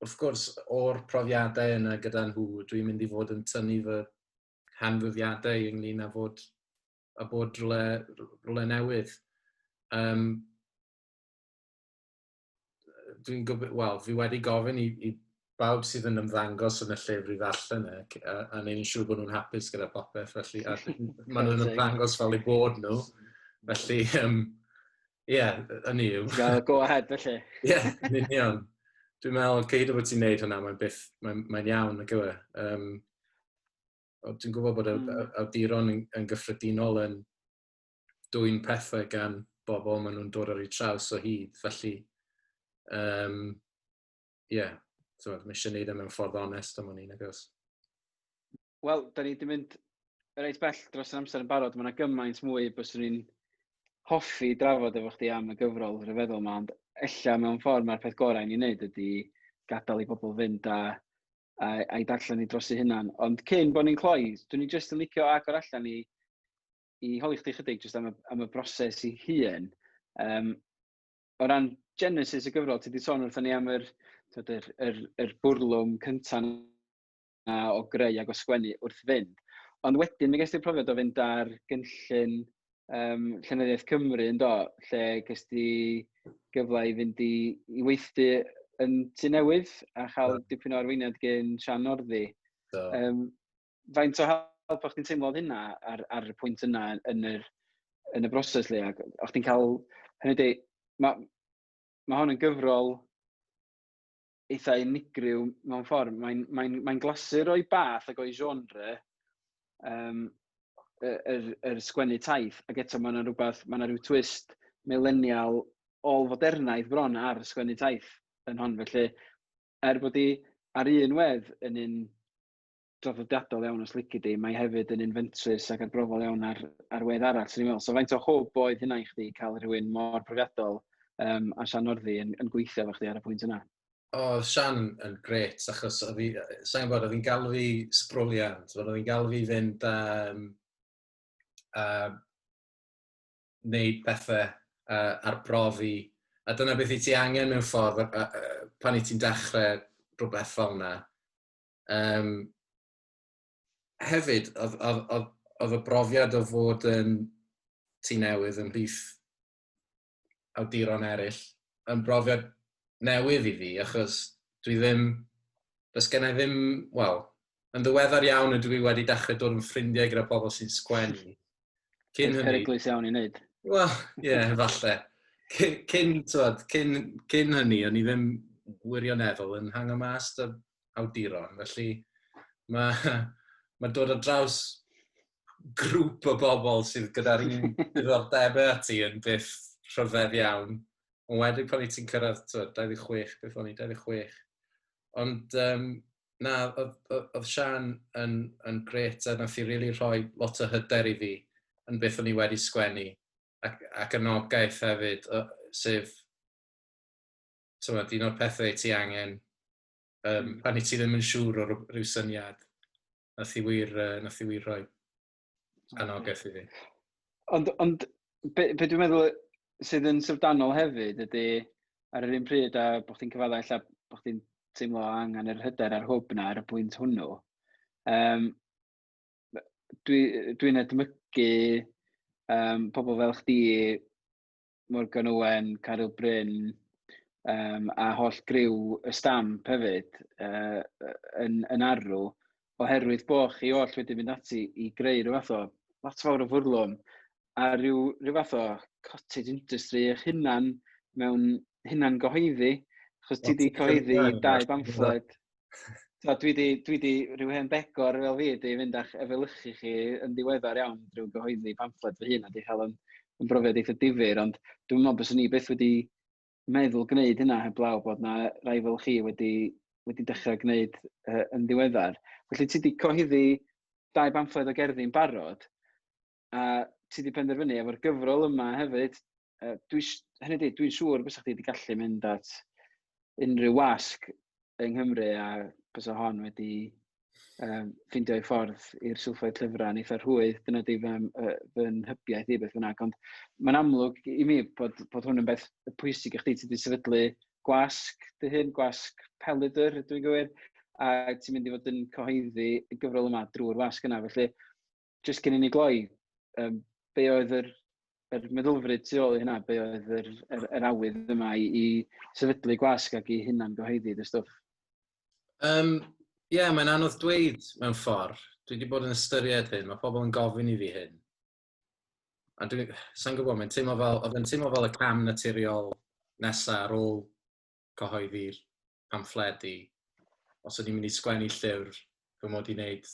[SPEAKER 2] wrth gwrs, o'r profiadau yna gyda nhw, dwi'n mynd i fod yn tynnu fy hanfyddiadau ynglyn â fod a bod rhywle newydd. Dwi'n gwybod, wel, fi wedi gofyn i bawb sydd yn ymddangos yn y llyfr i ddarllen e, a neud yn siŵr bod nhw'n hapus gyda popeth, felly a maen nhw'n ymddangos fel eu bod nhw. Felly, ie, yeah, hynny yw.
[SPEAKER 1] Gael go ahead, felly.
[SPEAKER 2] Ie, yeah, yn union. Dwi'n meddwl, cyhyd o bod ti'n neud hwnna, mae'n byth, mae'n iawn, nag yw e? Dwi'n gwybod bod awduron yn gyffredinol yn dwyn pethau gan bobl maen nhw'n dod ar eu traws o hyd, felly, ie, yeah, so, mae eisiau neud e mewn ffordd onest am hynny, nag oes?
[SPEAKER 1] Wel, da ni wedi mynd reit bell dros yr amser yn barod. Mae yna gymaint mwy byswn ni'n hoffi drafod efo chdi am y gyfrol rhyfeddol yma, ond ella mewn ffordd mae'r peth gorau i ni wneud ydy gadael i bobl fynd a'i darllen i dros eu hunan. Ond cyn bod ni'n cloi, dwi'n i jyst yn licio agor allan i holi chdi chydig jyst am y broses i hun. O ran genesis y gyfrol, ti wedi sôn wrthon ni am tyd, yr bwrlwm cyntaf na o greu ac o sgwennu wrth fynd. Ond wedyn, mi ges ti'r profiad o fynd ar gynllun Llenyddiaeth Cymru, yn do, lle ges ti gyfle i fynd i weithdy yn Tŷ Newydd a chael dipyn o arweiniad gen Sian Northey.
[SPEAKER 2] Do.
[SPEAKER 1] Faint o help o'ch chdi'n teimlo oedd hynna ar y pwynt yna yn y broses le? Ac o'ch chdi'n cael, hynny ydi, mae hon yn gyfrol eitha unigryw mewn ffordd. Mae'n glasur o'i bath ac o'i genre, yr sgwennu taith, ac eto mae yna rhywbeth, mae yna rhyw twist millennial ôl-fodernaidd bron ar sgwennu taith yn hon. Felly, er bod hi ar un wedd yn un draddodiadol iawn os lici di, mae hefyd yn un fentrus ac arbrofol iawn ar wedd arall, swn i'n meddwl. So faint o hwb oedd hynna i chdi cael rhywun mor profiadol a Sian Northey yn gweithio efo chdi ar y pwynt yna?
[SPEAKER 2] O, oedd Sian yn gret, achos oedd hi, sa'n gwybod, oedd hi'n galw fi sbroliant, oedd hi'n galw fi fynd a wneud pethau arbrofi. A dyna beth i ti angen mewn ffordd pan i ti'n dechrau rhywbeth fel yna. Hefyd, oedd y brofiad o fod yn tŷ newydd ymhlith awduron eraill yn brofiad newydd i fi, achos dwi ddim, does gen i ddim, wel, yn ddiweddar iawn ydw i wedi dechrau dod yn ffrindiau gyda pobl sy'n sgwennu.
[SPEAKER 1] Cyn hynny, peryglus iawn i wneud.
[SPEAKER 2] Wel, ie, yeah, falle. Cyn hynny, o'n i ddim wirioneddol yn hango mas 'da awduron, felly mae dod ar draws grŵp o bobl sydd gyda'r un diddordebau â ti yn beth rhyfedd iawn. Ond wedyn pan i ti'n cyrraedd, twyd, 26, beth o'n i, 26. Ond na, oedd Sian yn grêt a nath i really rhoi lot o hyder i fi yn beth o'n i wedi sgwennu. Ac anogaeth hefyd, sef tywed, un o'r pethau ti angen pan i ti ddim yn siŵr o ryw syniad. Nath i wir rhoi anogaeth i fi.
[SPEAKER 1] Ond be dwi'n meddwl sydd yn syfrdanol hefyd ydy, ar yr un pryd a bod chdi'n cyfadda ella bod chdi'n teimlo angen yr hyder a'r hwb na ar y pwynt hwnnw, dwi edmygu pobl fel chdi, Morgan Owen, Caryl Bryn, a holl griw y Stamp hefyd yn arw, oherwydd bo chi oll wedi mynd ati i greu rhyw fath o lot fawr o fwrlwm a rhyw fath o cottage industry eich hunan mewn hunan gyhoeddi, achos ti wedi cyhoeddi dau bamffled. So, dwi di rhyw hen begor fel fi di fynd a'ch efelychu chi yn ddiweddar iawn drwy gyhoeddi pamffled fy hun a di chael yn brofiad eitha difyr, ond dwi'n meddwl byswn i byth wedi meddwl gwneud hynna heblaw bod na rai fel chi wedi dechrau gwneud yn ddiweddar. Felly ti wedi cyhoeddi dau bamffled o gerddi'n barod, a ti wedi penderfynu efo'r gyfrol yma hefyd, hynny ydi, dwi'n siŵr bysa chdi wedi gallu mynd at unrhyw wasg yng Nghymru a bysa hon wedi ffeindio ei ffordd i'r silffoedd llyfrau yn eitha rhwydd. Dyna di fy nhybiaeth i beth bynnag. Ond mae'n amlwg i mi bod hwn yn beth pwysig i chdi. Ti wedi sefydlu gwasg dy hun, Gwasg Pelydr, dwi'n gywir, a ti'n mynd i fod yn cyhoeddi y gyfrol yma drwy'r wasg yna. Felly, jyst cyn i ni gloi, be oedd yr meddylfryd tu ôl i hynna? Be oedd yr awydd yma i sefydlu gwasg ac i hunan gyhoeddi dy stwff?
[SPEAKER 2] Ie, yeah, mae'n anodd dweud mewn ffordd. Dwi wedi bod yn ystyried hyn, mae pobl yn gofyn i fi hyn. A dwi'n, sa'n gwybod, oedd yn teimlo fel y cam naturiol nesaf ar ôl cyhoeddi'r pamffledi. Os o'n i'n mynd i sgwennu llyfr, fy mod i'n neud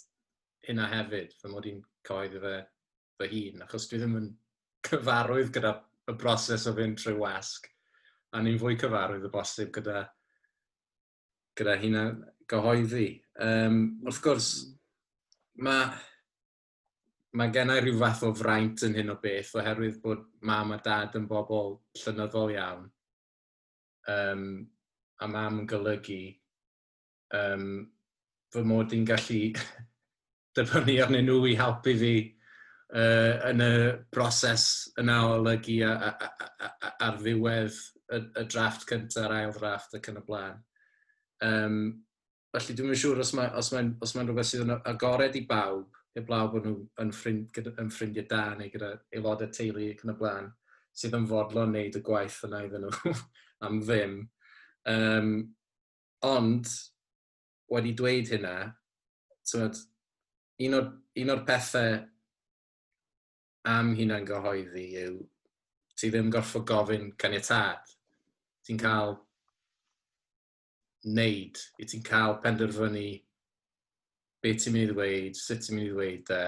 [SPEAKER 2] hynna hefyd, fy mod i'n cyhoeddi fe fy hun, achos dwi ddim yn cyfarwydd gyda y broses o fynd trwy wasg. A ni'n fwy cyfarwydd o bosib gyda hynna gyhoeddi. Wrth gwrs, mae gennau rhyw fath o fraint yn hyn o beth oherwydd bod mam a dad yn bobl llenyddol iawn. A mam yn golygu fy mod i'n gallu dibynnu arnyn nhw i helpu fi yn y broses yna o olygu a ar ddiwedd y drafft cyntaf, yr ail ddrafft ac yn y blaen. Felly dwi'n siŵr os mae rhywbeth sydd yn agored i bawb, heblaw bod nhw yn ffrindiau da neu gyda aelodau teulu ac yn y blaen, sydd yn fodlon wneud y gwaith yna iddyn nhw am ddim. Ond, wedi dweud hynna, tywed, un o'r pethau am hunan gyhoeddi yw ti ddim gorfod gofyn caniatâd. Ti'n cael wneud, i ti'n cael penderfynu be ti'n mynd i ddweud, sut ti'n mynd i ddweud e.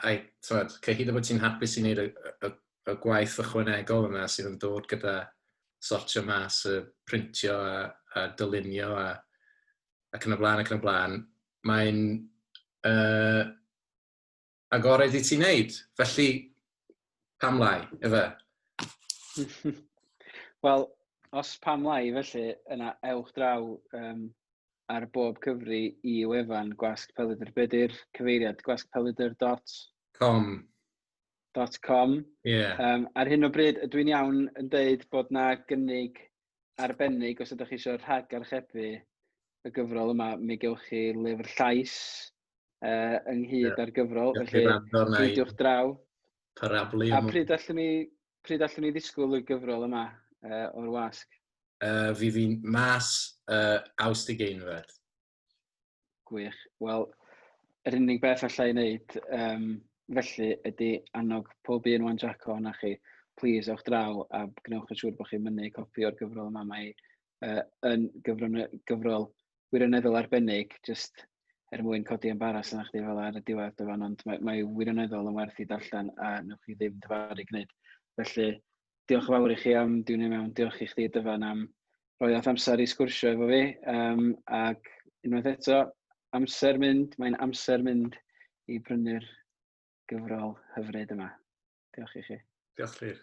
[SPEAKER 2] A, tywed, cyhyd o bod ti'n hapus i wneud y gwaith ychwanegol yna sydd yn dod gyda sortio mas y printio a dylunio ac yn y blaen ac yn y blaen, mae'n agored i ti wneud. Felly, pam lai, ife?
[SPEAKER 1] Wel, os pam lai, felly, yna ewch draw ar bob cyfri i wefan Gwasg Pelydr. Be di'r cyfeiriad? Gwasgpelydr dot
[SPEAKER 2] Com.
[SPEAKER 1] .com.
[SPEAKER 2] Yeah.
[SPEAKER 1] Ar hyn o bryd, ydw i'n iawn yn deud bod na gynnig arbennig os ydych chi eisiau rhag-archebu y gyfrol yma, mi gewch chi lyfr llais ynghyd â'r gyfrol, felly peidiwch draw.
[SPEAKER 2] Parablu.
[SPEAKER 1] A pryd allwn ni ddisgwyl y gyfrol yma o'r wasg?
[SPEAKER 2] Fydd hi'n mas Awst 20.
[SPEAKER 1] Gwych. Wel, yr unig beth allai i wneud felly ydy annog pob un Wan Jack ohonoch chi, please ewch draw a gwnewch yn siŵr bod chi'n mynnu copi o'r gyfrol yma. Mae yn gyfrol wirioneddol arbennig, just er mwyn codi embaras yna chdi fel ar y diwedd, Dyfan, ond mae wirioneddol yn werth i darllen a newch chi ddim dyfaru gwneud. Felly, diolch yn fawr i chi am diwnio mewn, diolch i chdi, Dyfan, am roi o'th amser i sgwrsio efo fi, ac unwaith eto, amser mynd, mae'n amser mynd i brynu'r gyfrol hyfryd yma. Diolch i chi.
[SPEAKER 2] Diolch, Llyr.